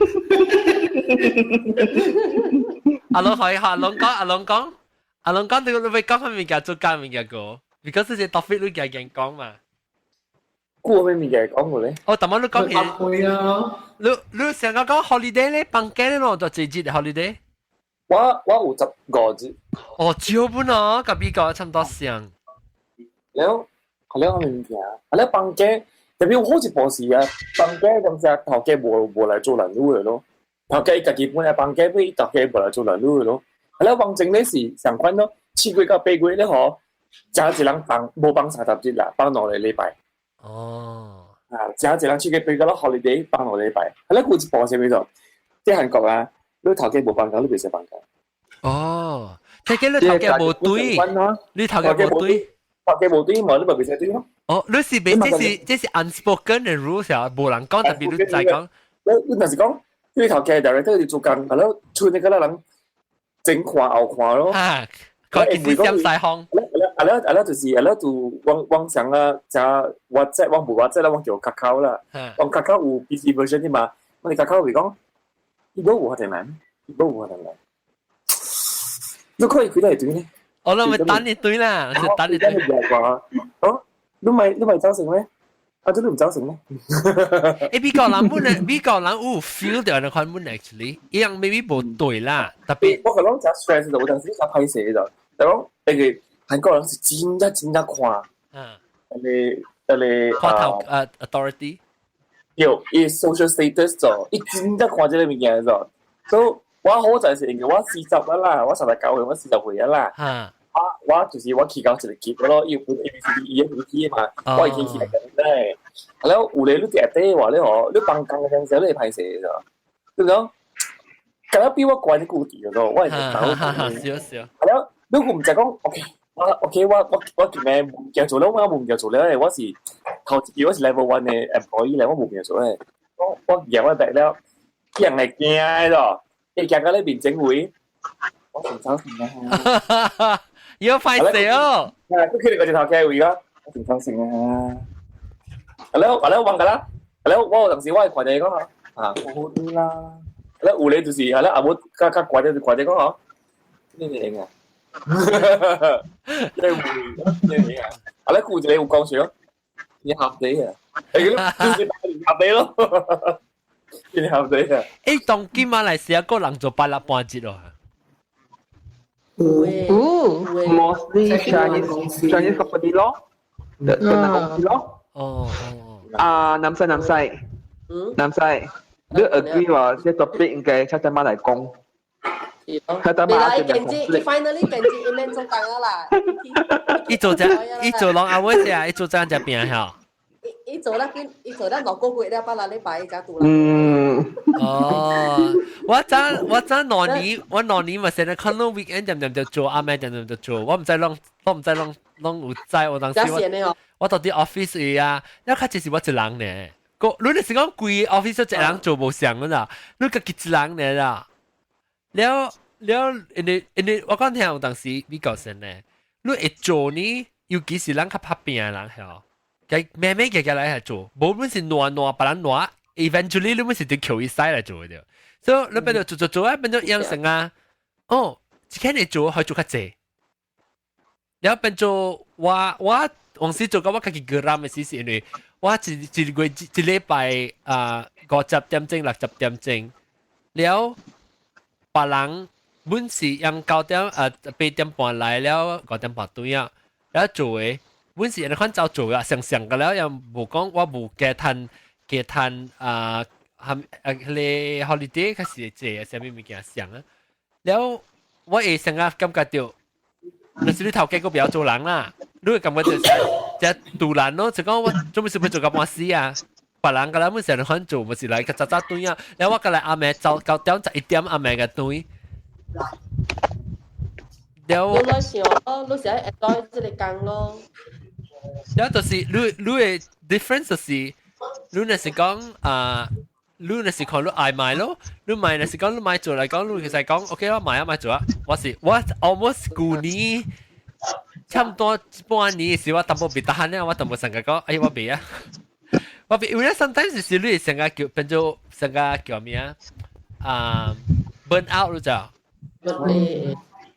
阿龍可以，阿龍講，阿龍講，阿龍講，你你會講乜物件做監物件個？because 這 topic 你驚驚講嘛。過咩物件講過咧？哦，但係你講起，會啊。你成日講 holiday 咧，放假咧咯，就幾日 holiday？我有15日。哦，少本啊，佮美國差唔多相。了，了我物件，了放假，特別好一部時啊，放假咁時頭家無來做人女的咯，頭家家己本來放假，尾頭家無來做人女的咯。了王正咧是相款咯，7月到8月咧吼，誠濟人放無放30日啦，放2個禮拜。啊，誠濟人7月8月咯，holiday 放2個禮拜。啊，咧有一部啥物做？佇韓國啊，你頭家無放假，你袂使放假。哦，這個你頭家無對，你頭家無對，頭家無對嘛，你咪袂使對咯。哦，你是袂，這是 unspoken 的 rules 啊，無人講，特別你在講。你若是講，你頭家 director 你做工，係咯，出那個人前看後看咯。啊，佢其實點晒風。阿拉就是阿拉就往往上啊，食 WhatsApp，我無 WhatsApp 啦，我叫 Kakao 啦。我 Kakao 有 PC version 的嘛，我哋 Kakao 會講，伊無有法難，伊無有法難。你可以開來對呢？我諗咪等你對啦，就等你對。哦，你咪走成咩？啊，這你唔走成咩？誒，美國人本來美國人有 feel 到那款本 actually，伊樣 maybe 無對啦，特別我可能真 stress 就，有陣時較歹勢就，但講那個韓國人是真正真正看，那個看頭authority，有伊 social status 就，伊真正看這個物件就，所以我好在是因為我40啦，我39歲，我40歲啦。我就是我去到一個級咯，伊有分 A B C D E F G 嘛，我已經起來緊咧。然後有咧你佇下底話咧吼，你幫工嘅時候你會歹勢咗，對唔對？敢若比我懸一句啲咯，我會走。少少。然後你毋知講，OK，我 OK，我今日無件做了，我無件做了，我是頭一個我是 level one 的 employee 咧，我無件做咧。我贏我白了，人會驚咯，伊驚到你面前位，我真走成啊！要快死哦！係，佢佢哋個隻頭嘅位啊，我真走成啊！係咯，揾㗎啦，係咯，我有陣時我會看你講啊，啊，好好啲啦。係咯，有咧就是係咯，阿母較較乖啲就看你講嗬，咩嘢啊？你會咩嘢啊？係咯，顧住你有講笑，你合你啊？係咯，就是合你咯，你合你啊？誒，當今馬來西亞個人做八六半節咯。哦，mostly Chinese company 咯，中國公司咯。哦哦。啊，南西南西，南西，你 agree 話這 topic 應該出只馬來講。佢等馬來近子，finally 近子，伊免做工啦。伊做只，伊做攏阿尾只，伊做這樣只變嚇。伊做了幾，伊做了6個月了，八六禮拜才拄啦。哦，我早兩年，我兩年咪成日看到 weekend 點點就做，阿妹點點就做，我毋知攏，我毋知攏攏有知，我當時我到啲 office 位啊，一較只是我一人呢。個你是講規 office 一人做無相啦，你家己一人呢啦。了了，因為我講聽有當時比較先呢，你會做呢，尤其是咱較拍拼的人吼。計慢慢計計來係做，無論是挪挪別人挪，eventually 你們是得求伊使來做的。所以你變做做做做啊，變做養成啊，哦，一間你做可以做較濟。然後變做我往時做到我家己個人的時，是因為我一個月一禮拜啊50點鐘60點鐘，了別人本是用9點啊8點半來了5點半對啊，然後做的。本是人款走做啊，上上個了又無講我無加趁加趁啊，含啊迄個 holiday 較是濟啊，啥物物件上啊。了我會成日感覺到，若是你頭家閣不曉做人啦，你會感覺就是這突然咯，就講我做咩事欲做到半死啊？別人個啦，本成日款做，毋是來較早早轉啊。了我過來暗暝走9點11點暗暝個轉。了。你來想咯，你是愛 enjoy 這個工咯。了就是你的 difference 就是，你若是講啊，你若是看你愛買咯，你買若是講你買做來講，你其實講 OK 我買啊買做啊，我是我 almost 舊年差不多半年時我淡薄袂得閒咧，我淡薄成日講，哎呀我袂啊，我袂，因為 sometimes 是你成日叫變做成個叫咩啊？啊 burn out 咯就。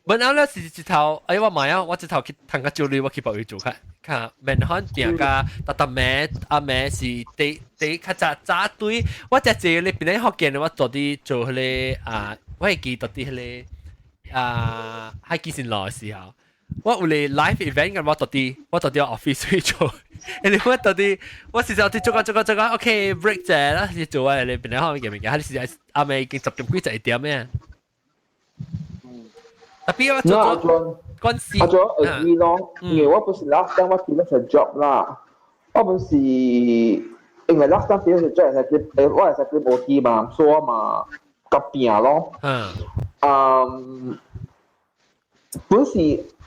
burn out 咧是一頭，哎我買啊，我一頭去趁較少鐳，我去別位做較。較免款定甲逐逐暝阿暝是第第較早早對，我只坐咧邊咧福建，我做啲做彼個啊，我會記得啲彼個啊，喺幾時來的時候，我有個 live event 嘅，我到啲 office 去做，因為我到啲我時時啲做個做個做個，OK break 者啦，是做啊，你邊咧可以物件，佢時阿暝已經10點幾11點咩？特別我做做關事，我做 agree 咯，因為我不是 last time 我 finish 個 job 啦，我不是因為 last time finish 個 job 係誒我係使無去嘛，所以我嘛較拼咯。本是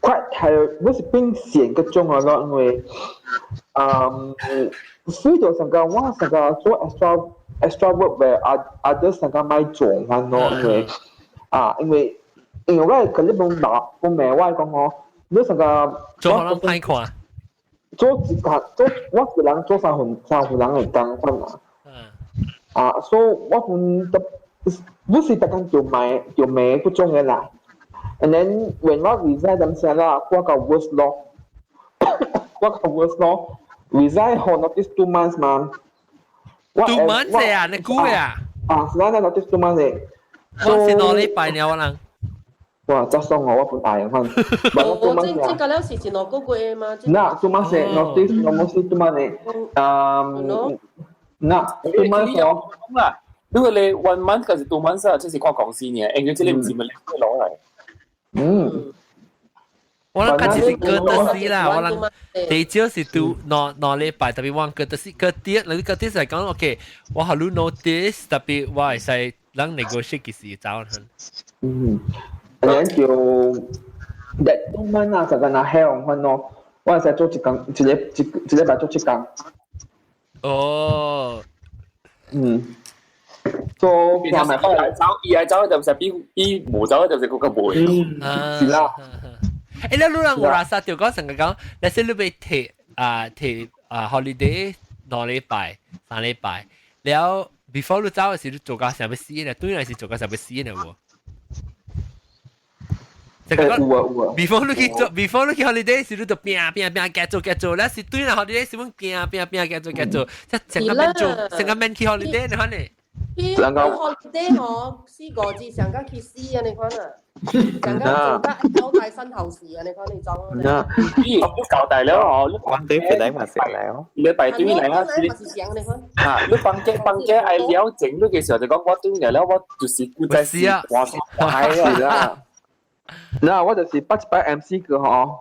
quite tired，本是變線個種啊咯，因為所以就成個我成個做 extra work where others 成個咪做翻咯，因為我係佢呢本拿本名我係講我，你成個做可能歹看，做一個做我一個人做三份人嘅工款嘛。啊，所以我本得不是特工做賣做咩嗰種嘅啦。And then when 我 resign 咁先啦，我個 worse 咯，我個 worse 咯，resign 後 notice 2 months 嘛。 2 months 啊？你估啊？啊，是啦，notice 2 months 嘅。我是2禮拜了，我人。哇！真爽我，我本大人款。我這這個了是是2個月嘛？那 2 months notice normal 是 2 months 嘅。嗯，那 2 months 哦。啦，如果你 1 month 還是 2 months 啊，這是看公司呢，因為這個唔是咪你攞嚟。嗯。我諗較是 courtesy 啦，我諗第少是拄兩禮拜，特別我 courtesy courtesy，你 courtesy 係講 OK，我予你 notice，特別我會使咱 negotiate 幾時走。嗯，然後就 that 2 months 啊，就跟那響款咯，我會使做一工，一個一一禮拜做一工。哦。嗯。做伊愛走，伊愛走就是比比無走就是更較無。嗯，是啦。欸，你人有垃圾就講成個講，你說你欲提啊提啊 holiday 2禮拜3禮拜，了 before 你走的時，你做到啥物死呢？對來是做到啥物死呢？無？這個有啊有啊。 before 你去做，before 你去 holiday 時，你就拼拼拼，繼做繼做，了是對啦 holiday 時，阮拼拼拼，繼做繼做，即成個免做，成個免去 holiday 你看呢？去 holiday 嗬，4個字上個去死啊！你看啊，上個做得交代身後事啊！你看你裝。啊，咦，你交代了哦，你我對本來嘛是了，你排隊嚟啊，你啊，你放假放假愛了整你嘅時候就講我對嚟了，我就是古仔死啊，我係啦。嗱，我就是八一擺 MC 個嗬，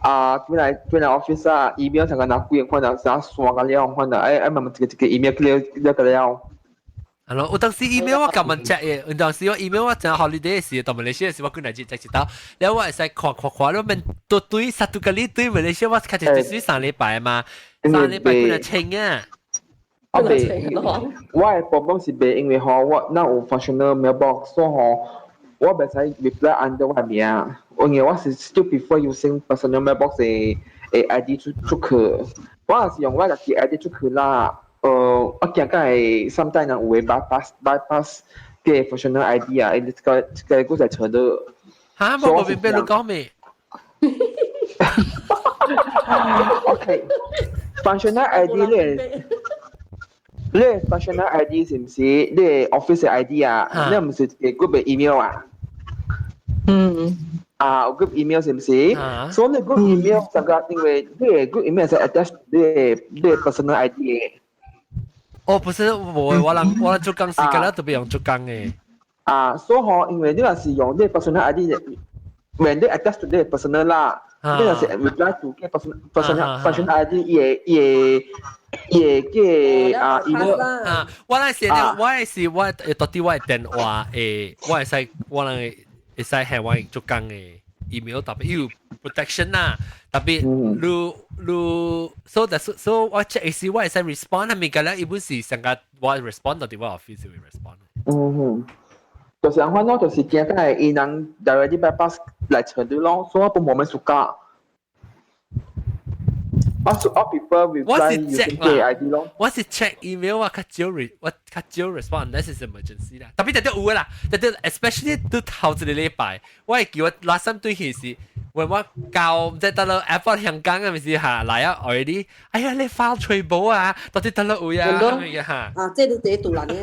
啊，本來 office 啊，email 上個拿幾個款啊，啥刷個了款啊，哎哎，慢慢一個一個 email 了了個了。係咯，我當時 email 我撳問 check 嘅，有當時我 email 我正 holiday 時，到馬來西亞時我過來接一到，然後我會使看看看，我問到對 satu kali 對馬來西亞我開始就是3禮拜嘛，三禮拜過來清啊。我袂，我嘅 problem 是袂，因為吼我那有 functional mailbox，所以吼我袂使 reply under 我名，因為我是 still prefer using personal mailbox 的 ID 出去，我若是用我家己 ID 出去啦。我驚甲會 sometimes 人有會 bypass 個 functional ID 啊，伊這個這個佫在找到。嚇！我無明白你講咩？OK，functional ID 咧，你 functional ID 是毋是你 office ID 啊？你毋是一個 group 的 email 啊？嗯。啊，有 group email 是毋是？所以你 group email 這個因為你 group email 是 attach 你 personal ID 的。哦，不是，我人做工時間咧特別用做工嘅。啊，所以吼，因為你若是用你 personal ID，when 你 attach to 你 personal 啦，你若是 reply to 個 personal functional ID，伊會個啊 email。啊，我那時咧，我係是我到底我電話誒，我會使我人會使係我做工嘅 email 特別有 protection 啦，特別你你 so that so 我 check 時我會使 respond 係咪個咧？一般是成個我 respond 到底我 office 會 respond。嗯哼，就是按款咯，就是驚甲伊人 directly bypass 來找你咯，所以我不冇咩暑假。我 prefer reply using 個 ID 咯。我是 check email 我較少 re 我較少 respond unless it's emergency 啦。特別特別有啦，特別 especially 都頭一個禮拜，我會記我 last time 對起是，when 我交唔知得咯 airport 香港啊，咪是嚇來啊 already，哎呀你 file 吹簿啊，到底得咯有啊咁樣嚇。啊，這你第一杜蘭嘅。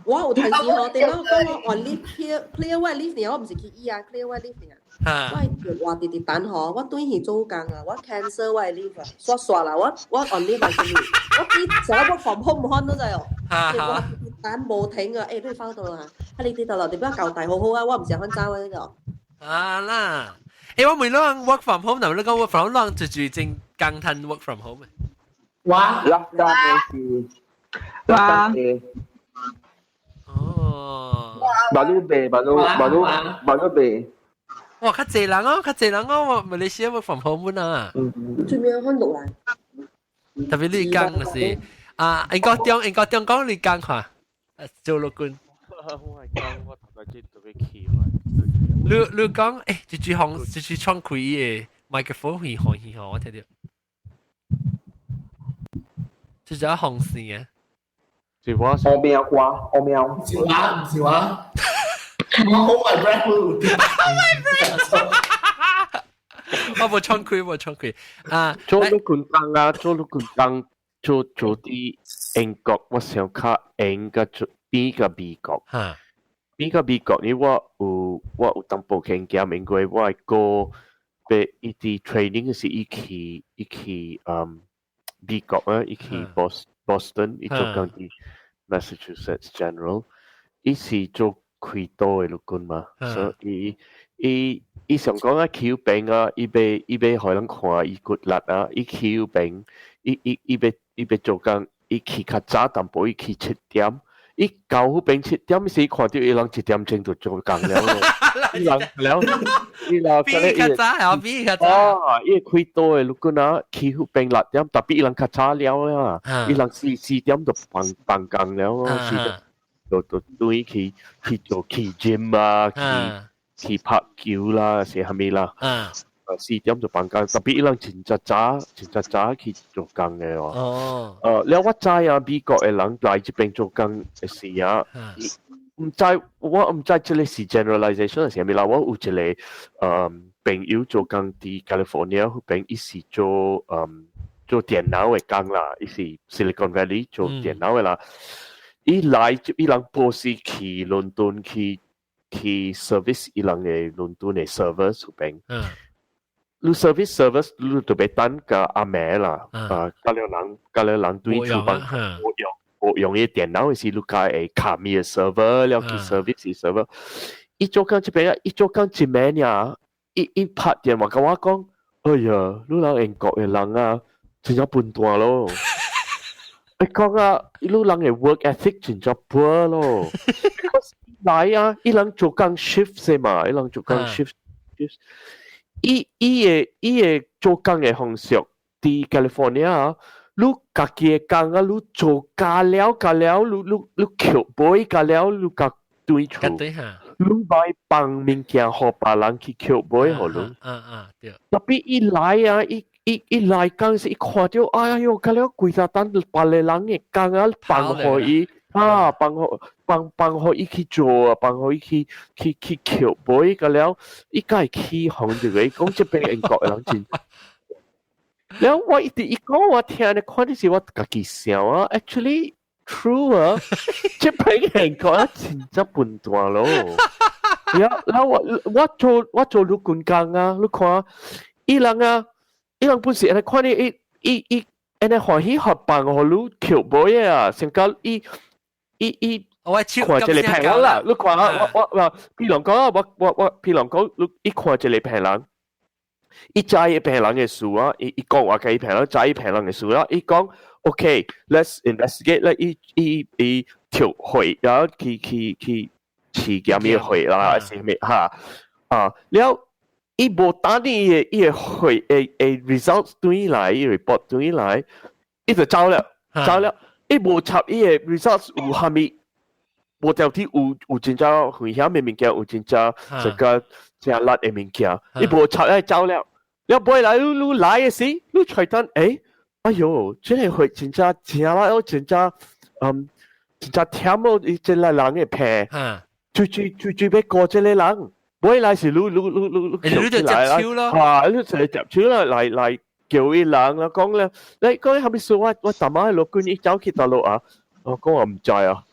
我有提示我，點解講我 on leave clear clear 我 leave 呢？我唔是去醫啊，clear 我 leave 呢。我係話直直等嗬，我轉去做工啊，我 cancel 我 leave 啊，刷刷啦，我 on leave 係咩？我啲成日我 from home 看都知哦。我等無停啊，欸，你翻到啦，啊你啲得啦，你不要交代好好啊，我唔想翻走啊呢個。啊啦，欸，我每攏 work from home，嗱你講 work from home，攏就住正工趁 work from home。我，lockdown 是，lockdown 是。哦。 Baru 袂，baru baru baru 袂。哇，較濟人哦，較濟人哦，馬來西亞 work from home 啊。最尾看落來。特別你講是啊，英國中講你講看，做陸軍。我係講我頭先特別氣你講，這句紅，這句創開的麥克風會紅去吼，我聽到。這隻紅線啊！是我我喵瓜，我喵。唔是我，唔是我。我 hold my breath。 Hold my breath。我冇創開，冇創開啊！做陸軍工啊，做陸軍工，做做啲英國，我想較英個做比個美國。嚇！比個美國呢，我有淡薄經驗，因為我個被伊啲 training 是伊去美國啊，伊去 Boston，伊做工佇 Massachusetts General，伊是做開刀的陸軍嘛，所以伊想講啊，去病啊，伊欲予人看伊骨力啊，伊去病，伊欲做工，伊去較早淡薄，伊去7點。伊到彼邊7點時看到伊人1點鐘就做工了咯，伊人了，伊人比較早啊，比較早。哦，伊開刀的陸軍啊，去彼邊6點，特別伊人較早了啦，伊人四點就放工了咯，4點就對去做去 gym 啊，去拍球啦，是啥物啦。4點就放工，特別伊人真正早，真正早去做工的哦。哦。了我知啊，美國的人來這邊做工的時啊，毋知我毋知這個是 generalization 是啥物啦。我有一個朋友做工佇 California 彼邊，伊是做電腦的工啦，伊是 Silicon Valley 做電腦的啦。伊來伊人波士去倫敦去 service 伊人的倫敦的 server 彼邊。你 service service 你就欲等個暗暝啦，啊，甲了人對廚房無用伊電腦的時，你較會卡伊的 server 了去 service server。伊做工這邊啊，伊做工一暝爾，伊拍電話共我講，哎呀，你人英國的人啊，真正笨蛋咯。伊講啊，你人的 work ethic 真正 poor 咯。Because 來啊，伊人做工 shift 嘛，伊人做工 shift。伊的做工的方式，佇 California 啊，你家己的工啊，你做加了加了，你扣尾加了，你共轉厝，你莫放物件予別人去扣尾予你。嗯嗯對。特別伊來啊，伊來工時，伊看著，哎喲，加了規個等別個人的工啊，放予伊啊，放予伊去做啊，放予伊去扣尾個了，伊敢會起哄一個，伊講這邊英國的人真。了我一直伊講我聽咧，看的是我家己想啊，actually true 啊，這邊英國人真正笨蛋咯。了我做陸軍工啊，你看，伊人啊，伊人本是按呢看你伊按呢歡喜學放予你扣尾啊，成個伊我看一個朋友啦，你看啊，我譬如講啊，我譬如講，你伊看一個病人，伊知伊病人的事啊，伊講話共伊病人知伊病人的事啊，伊講 OK，let's investigate 咧，伊抽血，然後去試驗伊血啦，還是啥物哈啊，了伊無等伊的血的 result 轉來，伊 report 轉來，伊就走了，走了，伊無插伊的 results 有啥物？無條天有真正危險的物件，有真正這個真力的物件，伊無插伊走了。了尾來你來的時，你揣等，哎喲，這個血真正真力，真正忝哦，伊這個人的病，最最最最欲顧這個人，尾來是你你就接手咯，啊，你就接手啦，來叫伊人啦，講咧，你講啥物事？我大媽陸軍伊走去佗落啊？我講我毋知啊，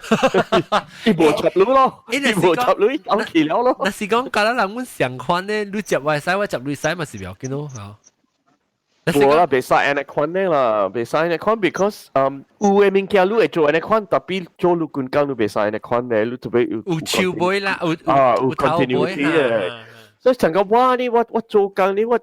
伊無插你咯，伊無插你，走去了咯。若是講佮咱人阮相款咧，你接我會使，我接你使嘛是不要緊咯，嚇。無啦，袂使按呢款的啦，袂使按呢款，because 有的物件你會做按呢款，特別做陸軍工你袂使按呢款的，你特別有有手尾啦，有啊有 continuity 的。所以成個我呢，我做工呢，我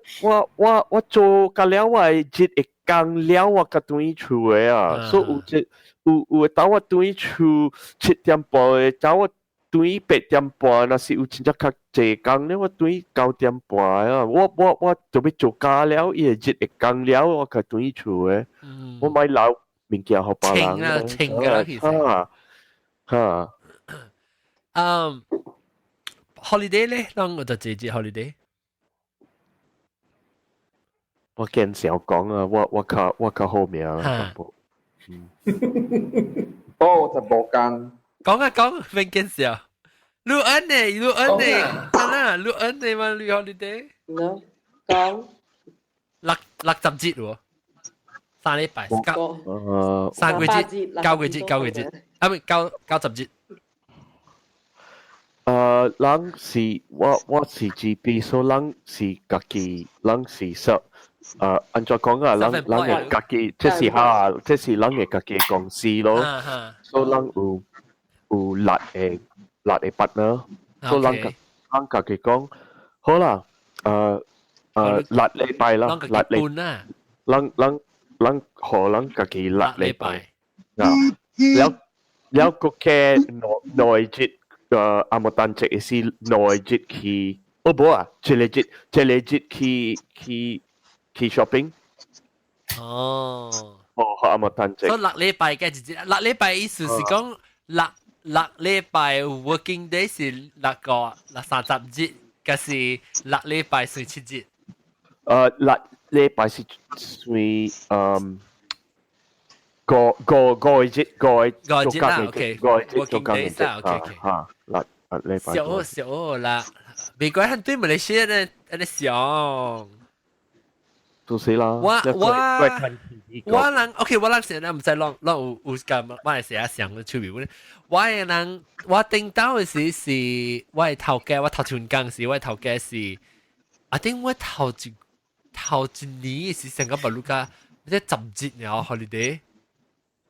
做甲了，我會日會工了，我較轉去厝的啊，所以有一有有當我轉去厝7點半的，走我轉8點半，若是有真正較濟工咧，我轉9點半啊。我就欲做工了，伊會日會工了，我較轉厝的。我莫留物件予別人。清啊清啊，其實。哈哈。holiday 咧，啷個就這節 holiday？我見少講啊，我較好命啊。哦，就無工。講啊講，免見笑。你恩呢？你恩呢？啊啦，你恩呢嘛？你 holiday？講。60節喎，3禮拜，九3個節，9個節，9個節，啊唔90節。人是我是 GP，所以人是家己，人是說，按怎講啊？人的家己，這是哈，這是人的家己公司咯，所以人有六個 partner，所以人家己講，好啦，6禮拜啦，六禮，人予人家己六禮拜，啊，了了個嘅內節。個阿莫丹節是內節去，哦無啊，這個節去 shopping。哦。哦，阿莫丹節。所以六禮拜嘅一節，六禮拜意思是講六禮拜 working day 是六個六30日，還是六禮拜算7日？六禮拜是算五個節五五節啦，OK，五個節做工節啦，OK，嚇，六禮拜。小小啦，美國人對馬來西亞的那想。就是啦。我人 OK，我人現在毋知攏有佮馬來西亞上嘅區別。我的人我頂到的時是我的頭家，我頭一份工時，我的頭家是，啊頂我頭一年是成個馬六甲，這10日爾 holiday。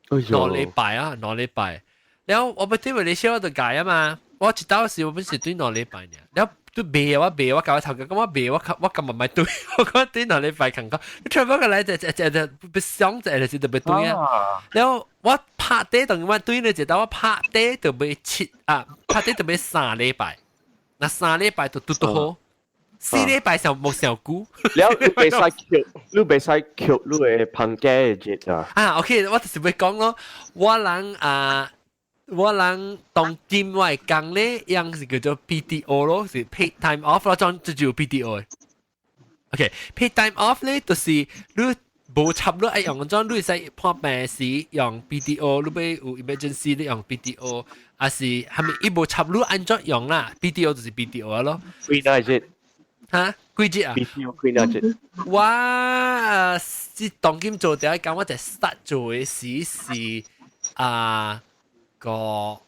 2禮拜啊，兩禮拜。然後我不對馬來西亞我就改啊嘛，我一到時我本是對兩禮拜爾，然後都袂我袂我共我頭家講我袂我今日莫對，我講對兩禮拜共講，你全部過來就就就就不想就就是特別對啊。然後我拍底當我對咧，就到我拍底就欲七啊，拍底就欲三禮拜，那三禮拜就拄拄好，4禮拜上無上久。了你袂使扣，你袂使扣你的放假的日啊。啊，OK，我就是欲講咯，我人啊。我人當今我的工咧，樣是叫做 PTO 咯，是 paid time off 咯，裝就叫 PTO。OK，paid time off 咧，就是你無插你愛用裝，你會使破病時用 PTO，你欲有 emergency 你用 PTO，還是係咪伊無插你按怎用啦？PTO 就是 PTO 咯。幾多日？嚇？幾日啊？PTO 幾多日？我是當今做第一工，我就 start 做的時是啊。個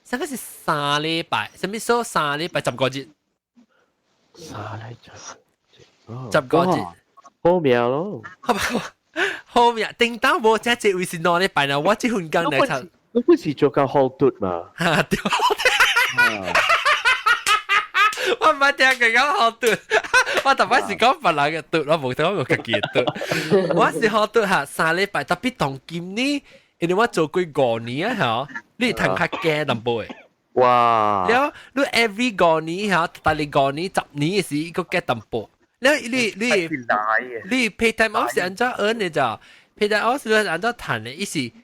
上個是三禮拜，啥物說三禮拜10個日？三禮拜， 10個日，好命咯，好好命，頂當無這這位是2禮拜啦，我這份工來頭，你不是做較好嘟嘛？哈對，我毋捌聽過講好嘟，我逐擺是講別人的嘟，我無聽過家己的嘟。我是好嘟哈，三禮拜，特別當今呢。因為我做過5年啊，嚇，你趁較加淡薄的。哇！了，你 every 五年嚇，逐日5年、10年的時，閣加淡薄。了，你 paid time off 是按怎 earn 的咋？paid time off 是按怎趁的？伊是逐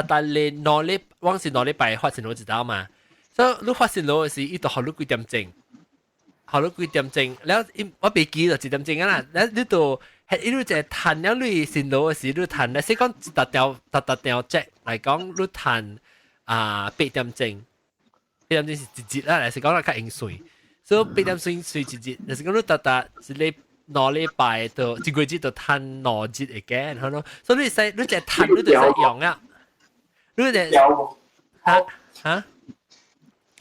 逐日兩禮，往是2禮拜發薪水一道嘛。所以你發薪水的時，伊就予你幾點鐘，予你幾點鐘。了，我袂記就一點鐘啊啦。了，你就係伊你就趁了你薪水的時，你趁咧，說講一沓條沓沓條 check 來講，你趁啊八點鐘，8點鐘是一日啦，來是講較用算。所以八點鐘算一日，就是講你沓沓一禮2禮拜就一個月就趁2日會加，好咯。所以你使你就趁你就使用啊，你就嚇嚇，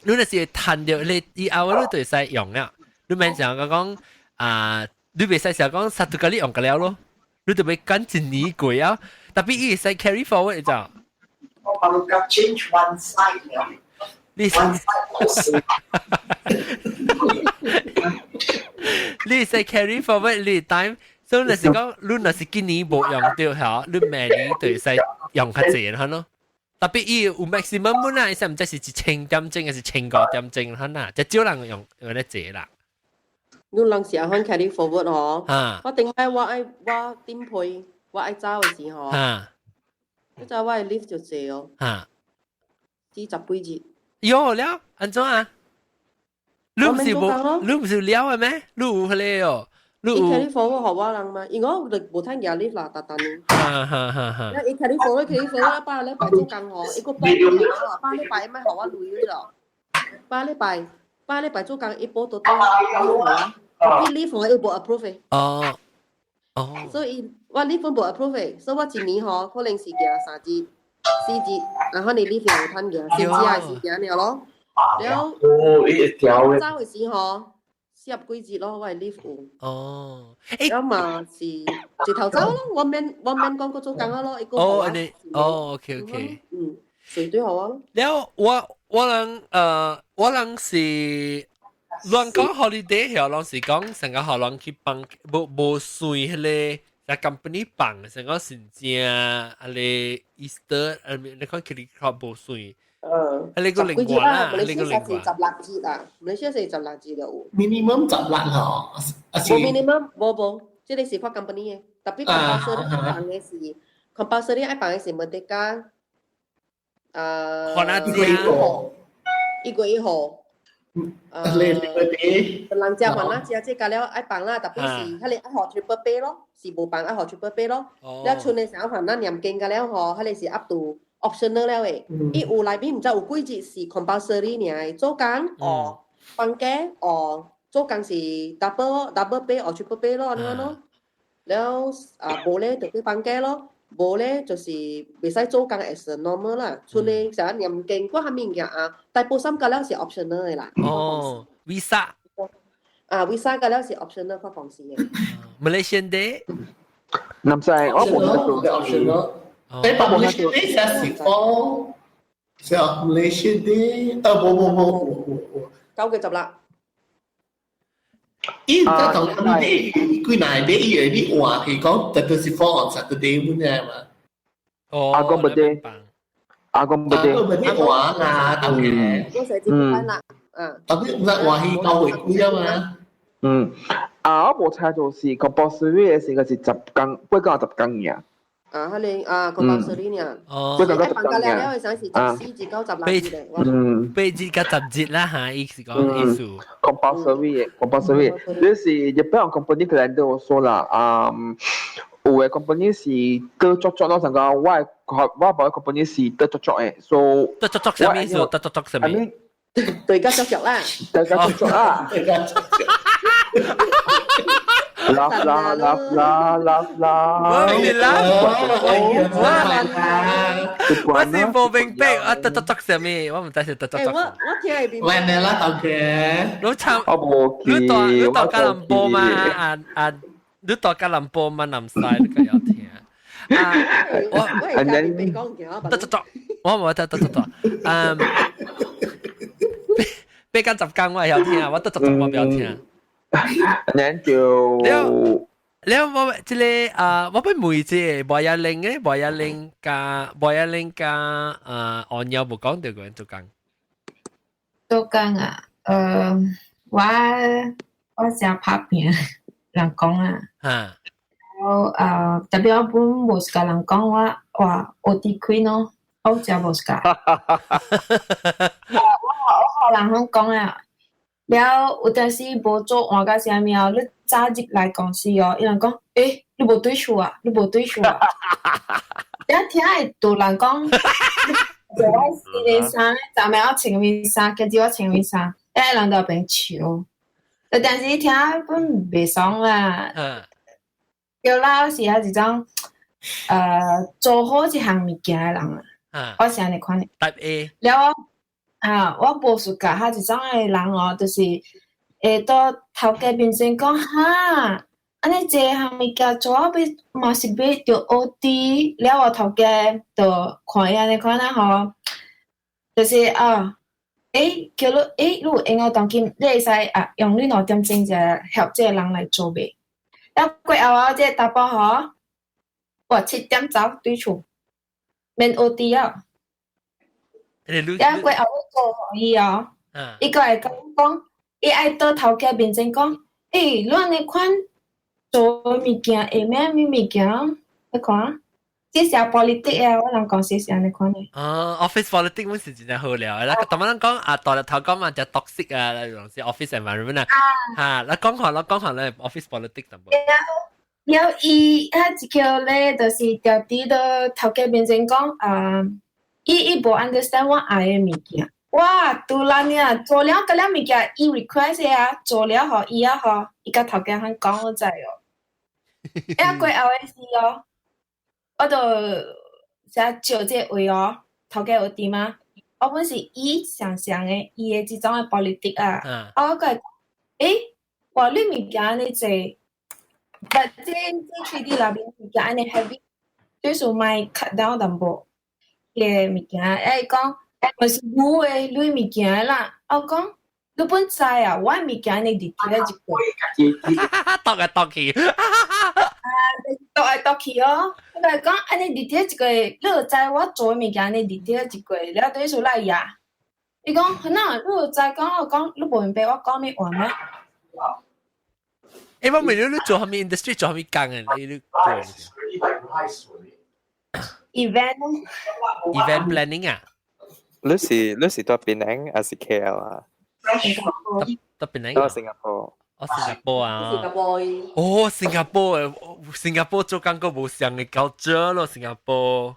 你就是趁著你以後你就使用啊。你免想講啊。你袂使成日講殺到你用個了咯，你就欲等一年過啊。特別伊會使 carry forward 就。我把你 change one side 了。你 one side 你使 carry forward 你 time，所以就是講，你若是今年無用著嚇，你明年就會使用較濟，係咯。特別伊有 maximum 本啦，伊使唔知是1000點鐘還是1500點鐘，哈呐，就少人用用咧坐啦。你人時候 carry forward 嗬，啊我頂擺我愛我頂批我愛走的時候，你知我的 leave 就濟哦，40幾日。喲了，按怎啊？你唔是我免做工咯無，你唔是了的咩？你有彼个哦，你伊有 carry forward 予我人嘛，因為我就無趁舉 leave 啦，逐逐年。哈哈哈哈。伊 carry forward carry forward，拜禮拜做工吼，伊閣報我，拜禮拜伊莫予我累咯。拜禮拜拜禮拜做工，伊報到到我，伊 leave 伊無 approve 的。哦哦。所以我 leave 無 approve 的，所以我一年吼可能是行3日、4日，然後你 leave 有趁行，甚至係是行了咯。了，哦，伊會調的。走的時吼，40幾日咯，我的 leave 有。哦。了嘛是一頭走咯，我免講閣做工咯，伊閣哦，你哦，OK OK。嗯，隨對予我咯。了，我人是亂講 holiday 曉，攏是講成個學人去放，無無算彼個，在 company 放，成個是正啊個 Easter，啊，你看佢哋較無算。啊，你個十幾另外日啦，啦，馬來你個西亞另外。是16日啊，馬來西亞是十六日就有。 minimum 十日吼，啊是無 minimum，無無，這個是看 company 的，特別 compulsory 愛放的是 compulsory 愛放的是 Merdeka，看哪一月1號，1月1號。你你啲人食還哪食這個了愛放啦，特別是彼個愛予 triple pay 咯，是無放愛予 triple pay 咯。了剩的時候還咱念經個了吼，彼個是 up to optional 了的。伊有內面毋知有幾日是 compulsory 爾做工哦，放假哦，做工是 double double pay 或 triple pay 咯，按呢咯。了啊，無咧就去放假咯，無咧就是袂使做工 as normal 啦。剩的啥念經，嗰下物件啊，大部分個了是 optional 的啦。哦，Wesak。啊，Wesak 個了是 optional 看公司的。 Malaysian Day。唔使，我冇得做。 optional。誒，但 Malaysian Day 是講，是 Malaysian Day，啊，無無無無無。9月10日。伊唔知同你幾若日伊會你換去講，特別是 fall on Saturday 本嚟嘛。哦，阿公不對，阿公不對，阿公不對換啊，當然。我成日翻啦，啊。特別唔知換去九月幾啊嘛。嗯，啊，我無猜就是 compulsory 的時個是10工，8工10工爾。啊，彼個啊，compulsory 爾。哦。八工到十放假工爾。了了，時是14日到16日咧。8日到10日啦嚇，伊是講意思。 compulsory compulsory，你是 depend on company calendar also 啦。啊，有的 company 是得足足咯，成個我某 company 是得足足的，所以得足足啥物意思？得足足啥物？對家足足啦。對家足足啊！對家足足。啦啦啦啦啦啦！我唔是啦，我是無明白啊！得足足啥物？我唔知是得足足。我我聽會明。喂，你啦，頭家。你參，我無你到你到吉隆坡嘛？啊啊！你到吉隆坡嘛？南西你個要聽。啊！我我得足足，我無得得足足。嗯，8工10工我會曉聽，我得足足我不曉聽。咱就了了，我這個啊，我欲問這個無一玲咧，無一玲加無一玲加啊，按腰無講著個人做工。做工啊，我誠拍拚人講啊。我特別我本無是共人講我哇 OT 開咯，我誠無是共。我予人攏講啊。了有陣時無做換甲啥物哦，你早入來公司哦，伊人講，欸，你無對數啊，你無對數啊。了聽會有人講，我四個衫，昨暝我穿啥衫，今日我穿啥衫，欸，人就變笑。但是聽本袂爽啦。對啦，是啊，一種做好一項物件的人啊。我是按呢款的。 Type A。了我啊，我無 suka 哈一種的人哦，就是會到頭家面前講哈，按呢這項物件做啊欲嘛是欲著 OT，了我頭家就看伊按呢款啊吼，就是啊，欸叫你欸你有閒哦當今你會使啊用你2點鐘就協這個人來做袂？了過後啊，這個查埔吼，哇7點走對厝，免 OT 啊。了過後做予伊哦，伊閣會講講，伊愛倒頭家面前講，欸，你按呢款做物件會咩物物件？你看，這是 politic 啊，我人講是是按呢款的。哦，office politics 本是真正好料，啦，同埋人講啊，大日頭講嘛，就 toxic 啊，是 office environment 啊，嚇，你講下，你講下咧 office politics 淡薄。了伊啊一個咧，就是調佇咧頭家面前講啊，伊伊無 understand 我愛的物件。哇，拄爛啊，做了個了物件，伊 request 啊，做了予伊啊予，伊共頭家肯講我知哦。啊，過後的時哦，我就寫照這個位哦，頭家有佇嗎？我本是伊想象的，伊的這種的 politic 啊，啊，我講，欸，哇，你物件按呢濟，但這這 3D 內面物件按呢 heavy，就是莫 cut down 淡薄，伊個物件，欸，伊講，嘛是有的，你物件啦，我講，你本知啊，我物件按呢 detail 一個，剁來剁去，啊，剁來剁去哦，我來講按呢 detail 一個，你就知我做的物件按呢 detail 一個，了等於說來呀，伊講，哪，你就知講，我講，你無明白我講咩話咩？欸，我問你，你做啥物 industry 做啥物工啊？你你做 event event planning 啊？你是佇檳城還是 KL 啊？佇檳城。佇新加坡。哦，新加坡啊。新加坡。哦，新加坡，新加坡做工閣無相的 culture 咯，新加坡。我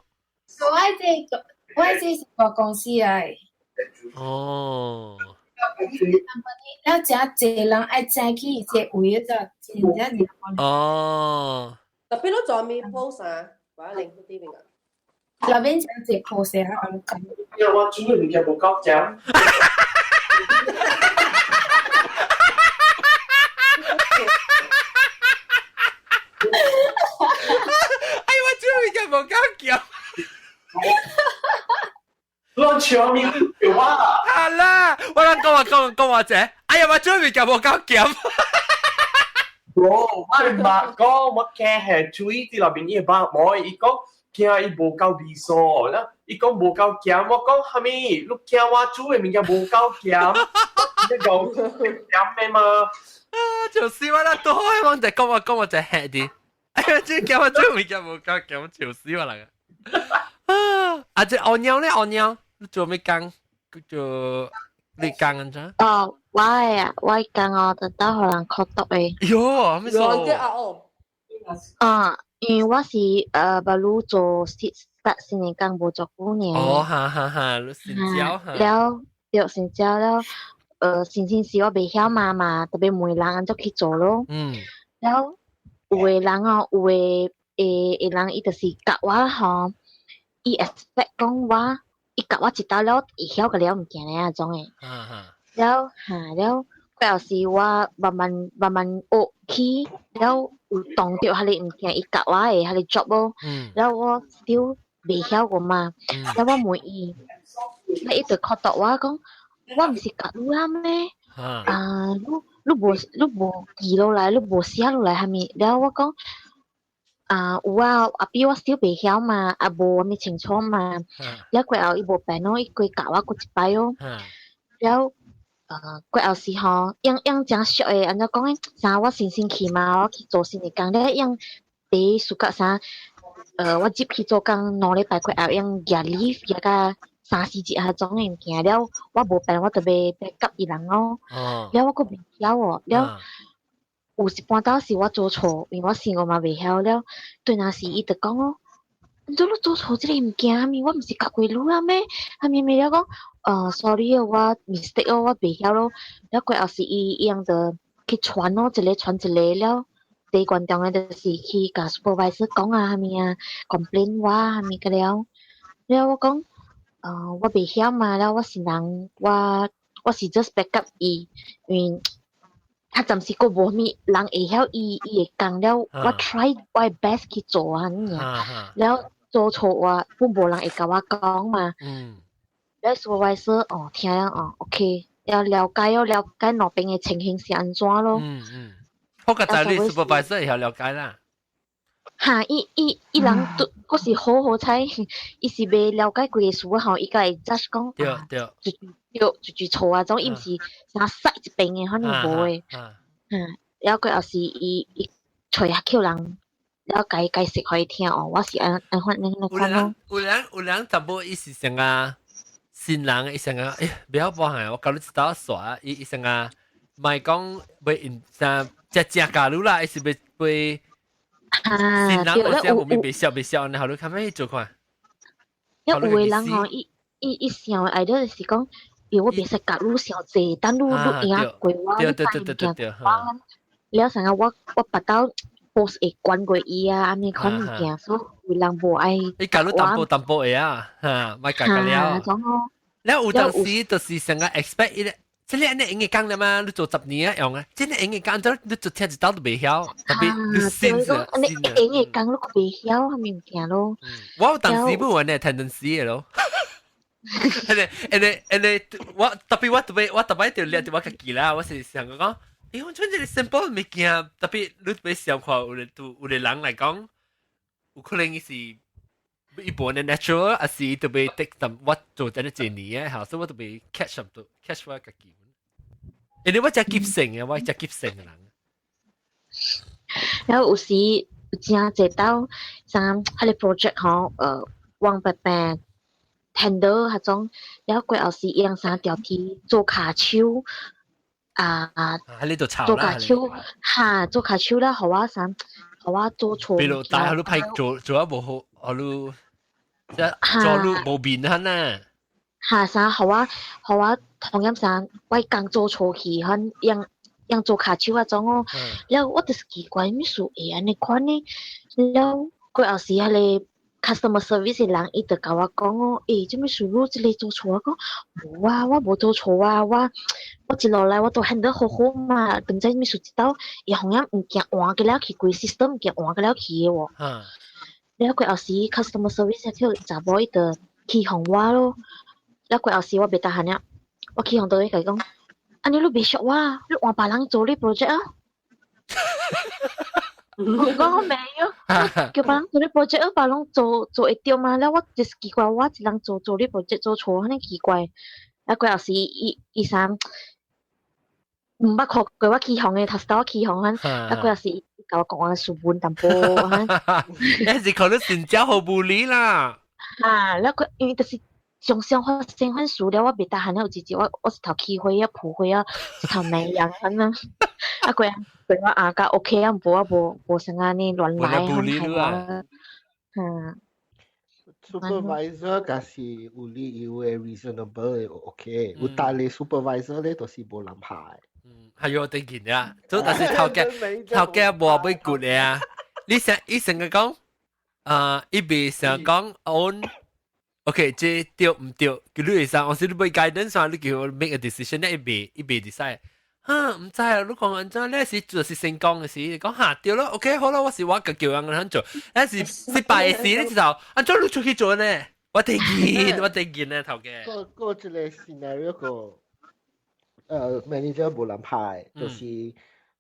這個我這是大公司來。哦。了誠濟人愛早起這位就真正是。哦。特別你做咩 post 啊？我零啲邊啊？內面誠濟 post 啊，我講。因為我煮的物件無夠鹹。哎，我煮的物件無夠鹹。亂笑面笑我。好啦，我諗講話講講話者，哎呀，我煮的物件無夠鹹。 Bro，我毋捌講，我驚係水佇內面伊會捌無，伊講驚伊無夠味素，啦，伊講無夠鹹，我講啥物？你驚我煮的物件無夠鹹？你講鹹的嗎？啊，笑死我啦！都好我就講我講我就吃啲，哎呀，真驚我煮物件無夠鹹，笑死我啦！啊，啊這阿娘咧，阿娘，你做咩工？做你工按怎？哦，我的啊，我的工哦，就當予人苦毒的。喲，咩數？啊，因為我是捌擼做 start 新的工無足久爾。哦，哈哈哈，你新招哈。了，對，新招了，新鮮時我袂曉嘛嘛，特別問人按怎去做咯。了，有的人哦，有的會人伊就是教我吼，伊 expect 講我。伊教我一道了，會曉個了物件咧，種的。了哈了，過後是我慢慢慢慢學起，了有動著彼个物件，伊教我的彼個 job 咯。了我 still 袂曉過嘛，了我問伊，了伊就苦毒我講，我毋是教你啊咩？啊，你你無你無記落來，你無寫落來蝦米？了我講。啊有啊，後壁我 still 袂曉嘛，啊無啥物清楚嘛，了過後伊無變咯，伊過教我閣一擺哦，了過後是吼，樣樣誠熟的，按怎講咧？啥我新新去嘛，我去做新的工，了樣第一暑假啥，我入去做工兩禮拜過後，樣舉 leave 舉甲三四日啊種的物件，了我無變，我就欲 back up 伊人咯，了我閣袂曉哦，了。有一半晝是我做錯，因為我生活嘛袂曉了。對若是伊就講哦，你做你做錯這個物件，啥物我毋是教過你啊咩？啥物物了講，sorry 哦，我 mistake 哦，我袂曉咯。了過後是伊伊樣就去傳咯，一個傳一個了。第關重的就是去共 supervisor 講啊，啥物啊，complain 我啥物個了。了我講，我袂曉嘛，了我是人，我我是 just back up 伊，因為。他暫時閣無啥物人會曉伊伊的工了，我 try 我的 best 去做啊，爾，了做錯話，本無人會共我講嘛。了 supervisor 哦，聽了哦，OK，要了解要了解兩邊的情形是按怎咯。嗯嗯，我個就你 supervisor 會曉了解啦。嚇，伊伊伊人都嗰時好好彩，伊是未了解規個事吼，伊個會 judge 講就對就錯啊種，伊毋是啥塞一邊的，可能無的。嗯，了過後是伊伊揣下叫人，了解解釋予伊聽哦，我是按按款那那款咯。有人淡薄伊是成啊新人，伊成啊，欸，不要報行，我教你一道煞，伊伊成啊，唔係講袂因啥只只教你啦，伊是袂袂新人有時無咪袂曉袂曉，然後你看咩做看？有有的人吼，伊伊伊想的 idea 就是講，因為我袂使教你傷濟，等你你贏過我，你帶物件我，了成日我我捌到 boss 會管過伊啊，按呢款物件，所以有人無愛。伊教你淡薄淡薄的啊，嚇，莫教教了。了有當時就是成日 expect 伊咧，這個按呢用會講了嘛？你做10年啊用啊，這個用會講，你做聽一道都袂曉，特別你新啊，按呢用會講你袂曉，啥物件咯？我有當時不有呢 tendency 的咯。按呢按呢，我特別我特別我特別就掠著我家己啦，我是想講，欸，我像這個 simple 物件，特別你欲想看，有個對有個人來講，有可能伊是一般的 natural，還是特別 take 淡我做這個一年的，所以我特別 catch up 到 catch 我家己。因為我真急性的，我真急性的人。然後有時真濟道像彼個 project 吼，王伯伯 tender 彼種，了過後是用三條梯做跤手啊，做跤手哈，做跤手了，予我啥，予我做錯。比如大學你派做做得無好，予你即做你無面哈呐。哈啥，予我予我同樣啥，我剛做錯去，很用用做跤手彼種哦。了我就是奇怪，物事會按呢款呢？了過後是彼個 customer service 的人，伊就共我講哦，欸，這物事你這個做錯，我講無啊，我無做錯啊，我我一路來我都 handle 好好嘛，當這物事一道，伊予人物件換過了去，規 system 物件換過了去的喎。了過後時 customer service 叫查某伊就起哄我咯，了過後時我袂 tahan 了，我起哄倒去共伊講，按呢你袂熟我，你換別人做你 project 啊？我講我沒有，叫別人做你 project，別人做做會對嗎？了我就是奇怪，我一人做做你 project 做錯，按呢奇怪。啊，過後時伊伊啥毋捌看過我起哄的，頭先我起哄啊，過後時伊共我講我斯文淡薄。那是可能真正好無理啦。啊，了佢因為就是常常發生款事了，我袂 tahan 了，有一日我我一頭起火啊，撲火啊，一頭美人按呢。啊，過過我阿甲 OK 啊，無啊無無啥按呢亂來，很害我。嗯。 Supervisor 假是有理由的 reasonable 的 OK，有逐个 supervisor 咧就是無人拍的。嗯，係有定見啊，做但是頭家頭家無欲顧的啊。你想伊成個講，啊，伊袂想講 on。OK，這對毋對？佢你會使，我是你欲 guidance 上，你叫我 make a decision 咧，伊袂伊袂 decide。哈，毋知啊！你講按怎？你是做是成功的時，講哈對咯，OK 好咯，我是我個叫人咁做。但是失敗的時，你知道，按怎你出去做呢？我得見，我得見呢頭家。個個這個 scenario 個，manager 無人拍，就是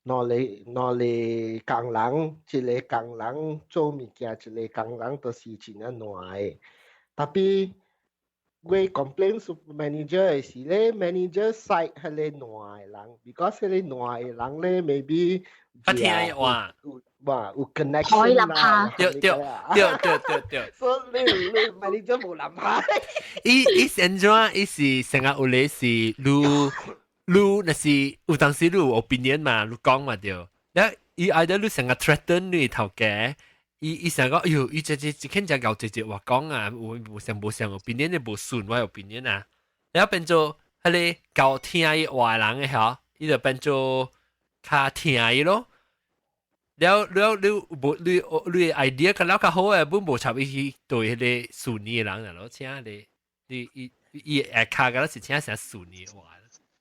兩個兩個工人，一個工人做物件，一個工人就是真正爛的。Tapi 我 complain super manager 的時咧，manager side 彼個爛的人，because 彼個爛的人咧，maybe 不聽話，哇有 connection 啦，對對對對對對。所以你你 manager 無人拍。伊伊是按怎？伊是成日有咧是你你若是有當時你有 opinion 嘛，你講嘛對。了伊愛得你成日 threaten 你頭家。伊伊成講，哎喲，伊這這這肯只搞這這話講啊，有無相無相 opinion 你無順我 opinion 啊，然後變做彼個夠聽伊話人的吼，伊就變做較聽伊咯。了了你無你你 idea 較了較好的，本無插伊去對彼個順你的人咯，請你你伊伊下跤個是請啥順你的話。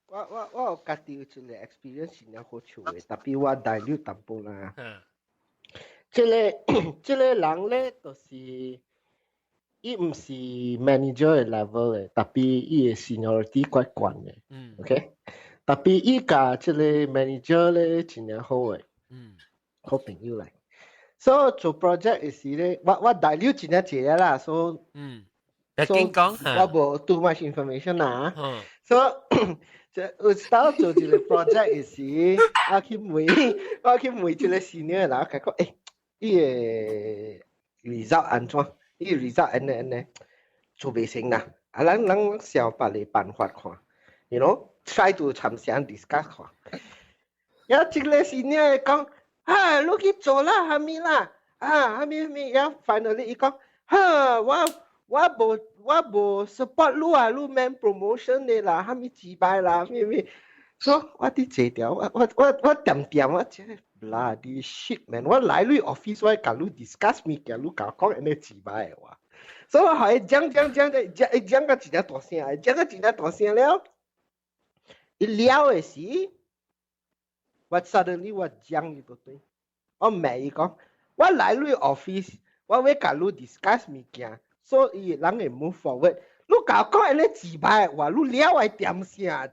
我我我有家己有一個 experience 真正好笑的，tapi 我 dilute 淡薄啦。這個這個人咧，就是伊毋是 manager 的 level 的，tapi 伊的 seniority 較懸的。OK，tapi 伊佮這個 manager 咧真正好的，好朋友來。所以做 project 嘅時咧，我大了真係濟啦，所以別緊講，我無 too much information 啦。所以就有一道做一個 project 嘅時，我去問一個 senior 啦，佢講伊個 result 按怎？伊個 result 按呢按呢做袂成啦。啊，咱想別個辦法看，try to 參詳 discuss 看。呀，這個 senior 講，啊，你去做啦，蝦米啦？啊，蝦米蝦米？呀，finally 伊講，哈，我無 support 你啊，你免 promotion 的啦，蝦米自敗啦，咩咩。所以我佇坐條，我恬恬我這 bloody shit man，我來你 office 我共你 discuss 物件，你共我講按呢自敗的話，所以我予伊講講講講，講甲真正大聲，講甲真正大聲了，伊了的時，我 suddenly 我講伊就對，我罵伊講，我來你 office，我欲共你 discuss 物件，所以人會 move forward。你共我講按呢自敗的話，你了會點聲？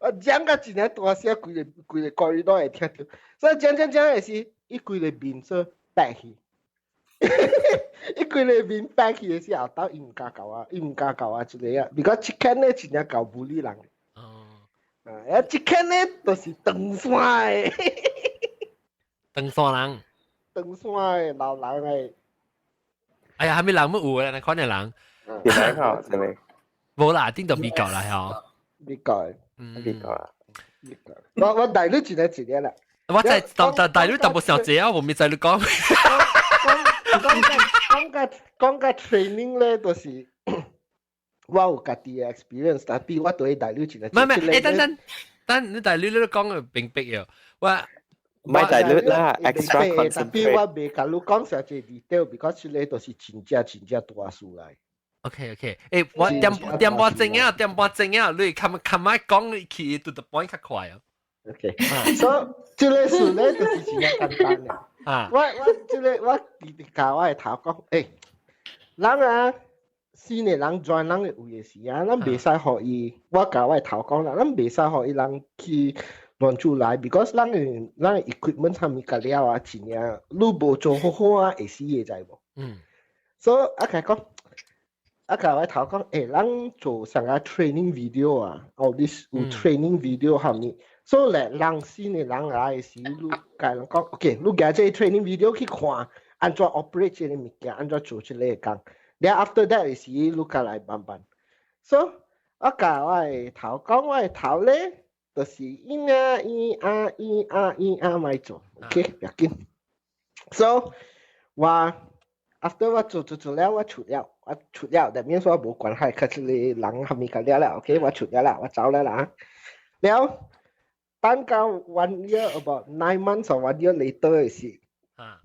我講甲真正大聲，規個規個 corridor 會聽著。所以講講講的時，伊規個面做白去，伊規個面白去的時候，後伊毋敢共我，伊毋敢共我一個啊。because 這間咧真正𠢕 bully 人。哦。啊，這間咧就是長山的。長山人。長山的老人的。哎呀，係咪人乜有啊？那款的人。點樣啊？係咪？無啦，頂就美國啦，嗬。美國。美國啦。美國。我大你一個一個啦。我在大大你淡薄小姐啊，我未在你講。講個 training 咧，就是我有家己的 experience，但比我對大你一個。唔係唔係，等等等，你大你你講個明白喲，我。唔係大律啦，extra concentrate。但我未共你講啥濟 detail，because 這個都是真正真正大事來。 OK，我點點半鐘啊，點半鐘啊，你冚冚咪講去 to the point 較快啊。 OK，所以這個事咧就是真正簡單的。啊，我這個我直直教我的頭講，人啊，新的人 join 人的位的時啊，咱袂使予伊，我教我的頭講啦，咱袂使予伊人去亂出來，because 咱的 equipment 啥物甲了啊，真正你無做好好啊，會死的知無？嗯。所以啊，共講。啊，共我頭講，咱做啥個 training video 啊，all this 有 training video 蝦米，所以咧，人新的人來的時，你共人講，OK，你舉這個 training video 去看，按怎 operate 這個物件，按怎做這個工。then after that 的時，你較來慢慢。所以，我共我的頭講，我的頭咧，就是咿啊咿啊咿啊咿啊來做，OK，不要緊。所以，我 after 我做做做了，我出了。我出了，但免說我無關係，可是你人還沒個了了，OK，我出了啦，我走了啦。了，等到 one year about 9 months or one year later 的時，啊，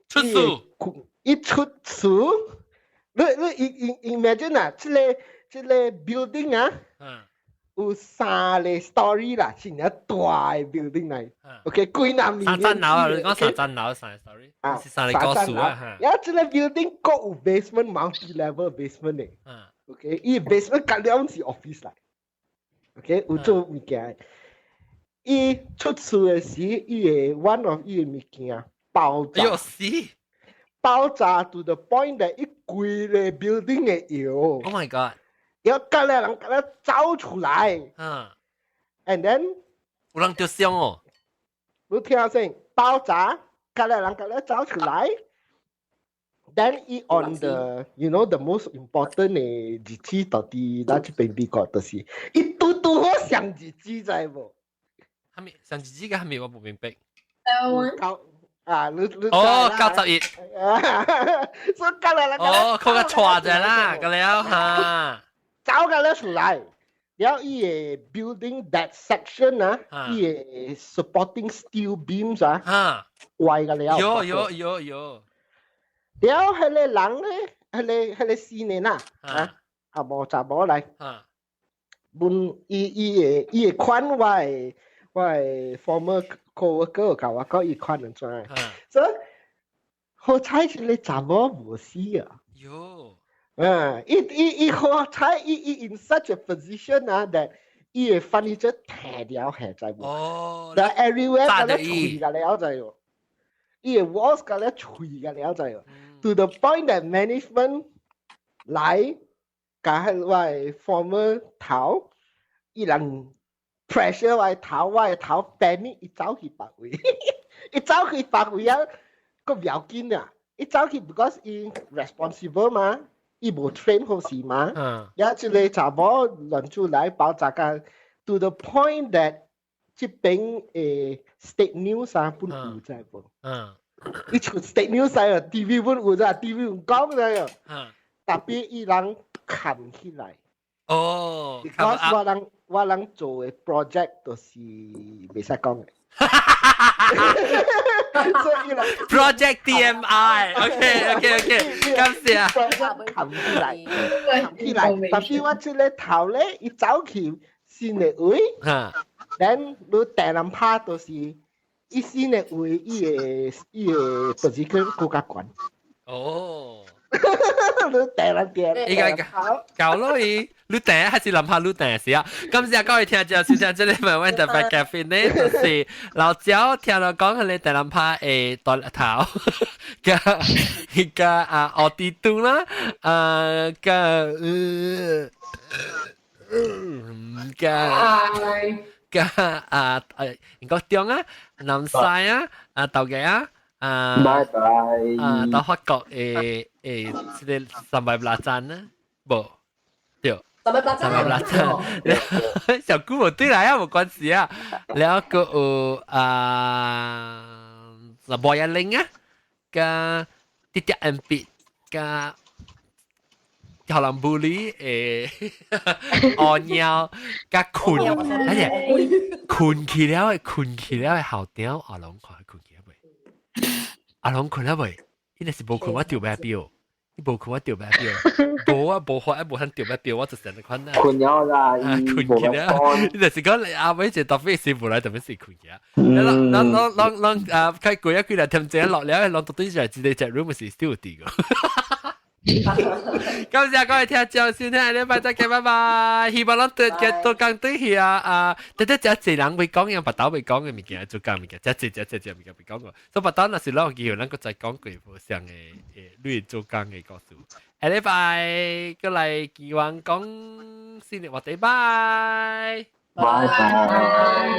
出事，一出事，你 imagine 啊，這個 building 啊，有三個 story 啦，是一大 building 來，OK，幾難面。三層樓啊，你講三層樓三個 story，啊，是三個高數啊，呀，這個 building 各有 basement multi level basement 的，OK，伊 basement 隔了是 office 來，OK，有做物件。伊出事的時，伊的 one of 伊的物件爆炸，喲死！爆炸 to the point that 伊規個 building 會搖。 Oh my god！要隔了人共𠊎走出來。And then 有人著傷哦。你聽先，爆炸，隔了人共𠊎走出來。Then 伊 on the the most important 的日子到底咱這邊美國就是，伊拄拄好上日子知無？係咪上日子嘅係咪我唔明白。九啊，你哦，91。所以隔了人哦，佢個錯咗啦，個了嚇。走個了出來，然後伊個 building that section 啊，伊個 supporting steel beams 啊，壞個了。有有有有。然後彼個人咧，彼個新的啦，啊無查某來，阮伊個款我的 former coworker 共我講伊款按怎，所以好彩這個查某無死啊。喲。啊！伊好彩，伊 in such a position 啊，that 伊個 furniture 踢掉下知無？哦。但 everywhere 咁樣吹個了知無？伊個 walls 甲咧碎甲了就，to the point that management 來共我的 former 頭，伊人 pressure 我的頭，我的頭 panic，伊走去別位，伊走去別位啊，閣不要緊啊，伊走去 because 伊 responsible 嘛，伊無 train 好勢嘛，也這個查某亂出來爆炸甲，to the point that 這邊的 state news 啊，本有知無？伊出 state news 啊，TV 本有咋，TV 有講的。Tapi 伊人崁起來。Because 我人做的 project 都是袂使講的。所以伊人 Project TMI，OK，感謝。崁起來，崁起來。Tapi 我這個頭咧，伊走去新的位，then 你第兩拍就是伊新的位，伊的 position 閣較懸。你第兩點。應該搞咯伊，你訂還是諗下你訂是啊？今日各位聽眾收聽這裡咪溫特別咖啡呢，就是老焦聽到講佢哋第兩拍誒大頭，加加啊奧迪都啦，啊加加加啊誒，國中啊，南西啊，啊豆嘅啊。啊，拜拜。啊，到法國誒，這個三百八站呢？無，對。三百八站。三百八站。小姑無對來啊，無關係啊。然後閣有啊，無一零啊，加啲啲 M B 加。可能不理誒，屙尿加困，而且困起了的校長阿龍看困起了未？阿龍困了未？伊若是無困，我掉咩表？伊無困我掉咩表？無啊，無法啊，無通掉咩表，我就成日困啊。困了啦，困起了。你就是講阿偉一特別是無來，特別是困起啊。咱咱咱咱啊，開過一幾日點鐘落了，攏到底是一個隻 room 是 still 佇個。感謝各位聽眾收聽，禮拜再見，拜拜。希望咱對嘅都講對去啊啊！得得，這濟人會講，樣別兜會講的物件，做工物件，這濟這濟這物件未講過。所以別兜若是咱有機會，咱閣再講過無相的誒，你做工的故事。下禮拜閣來期望講新的話題，拜拜拜。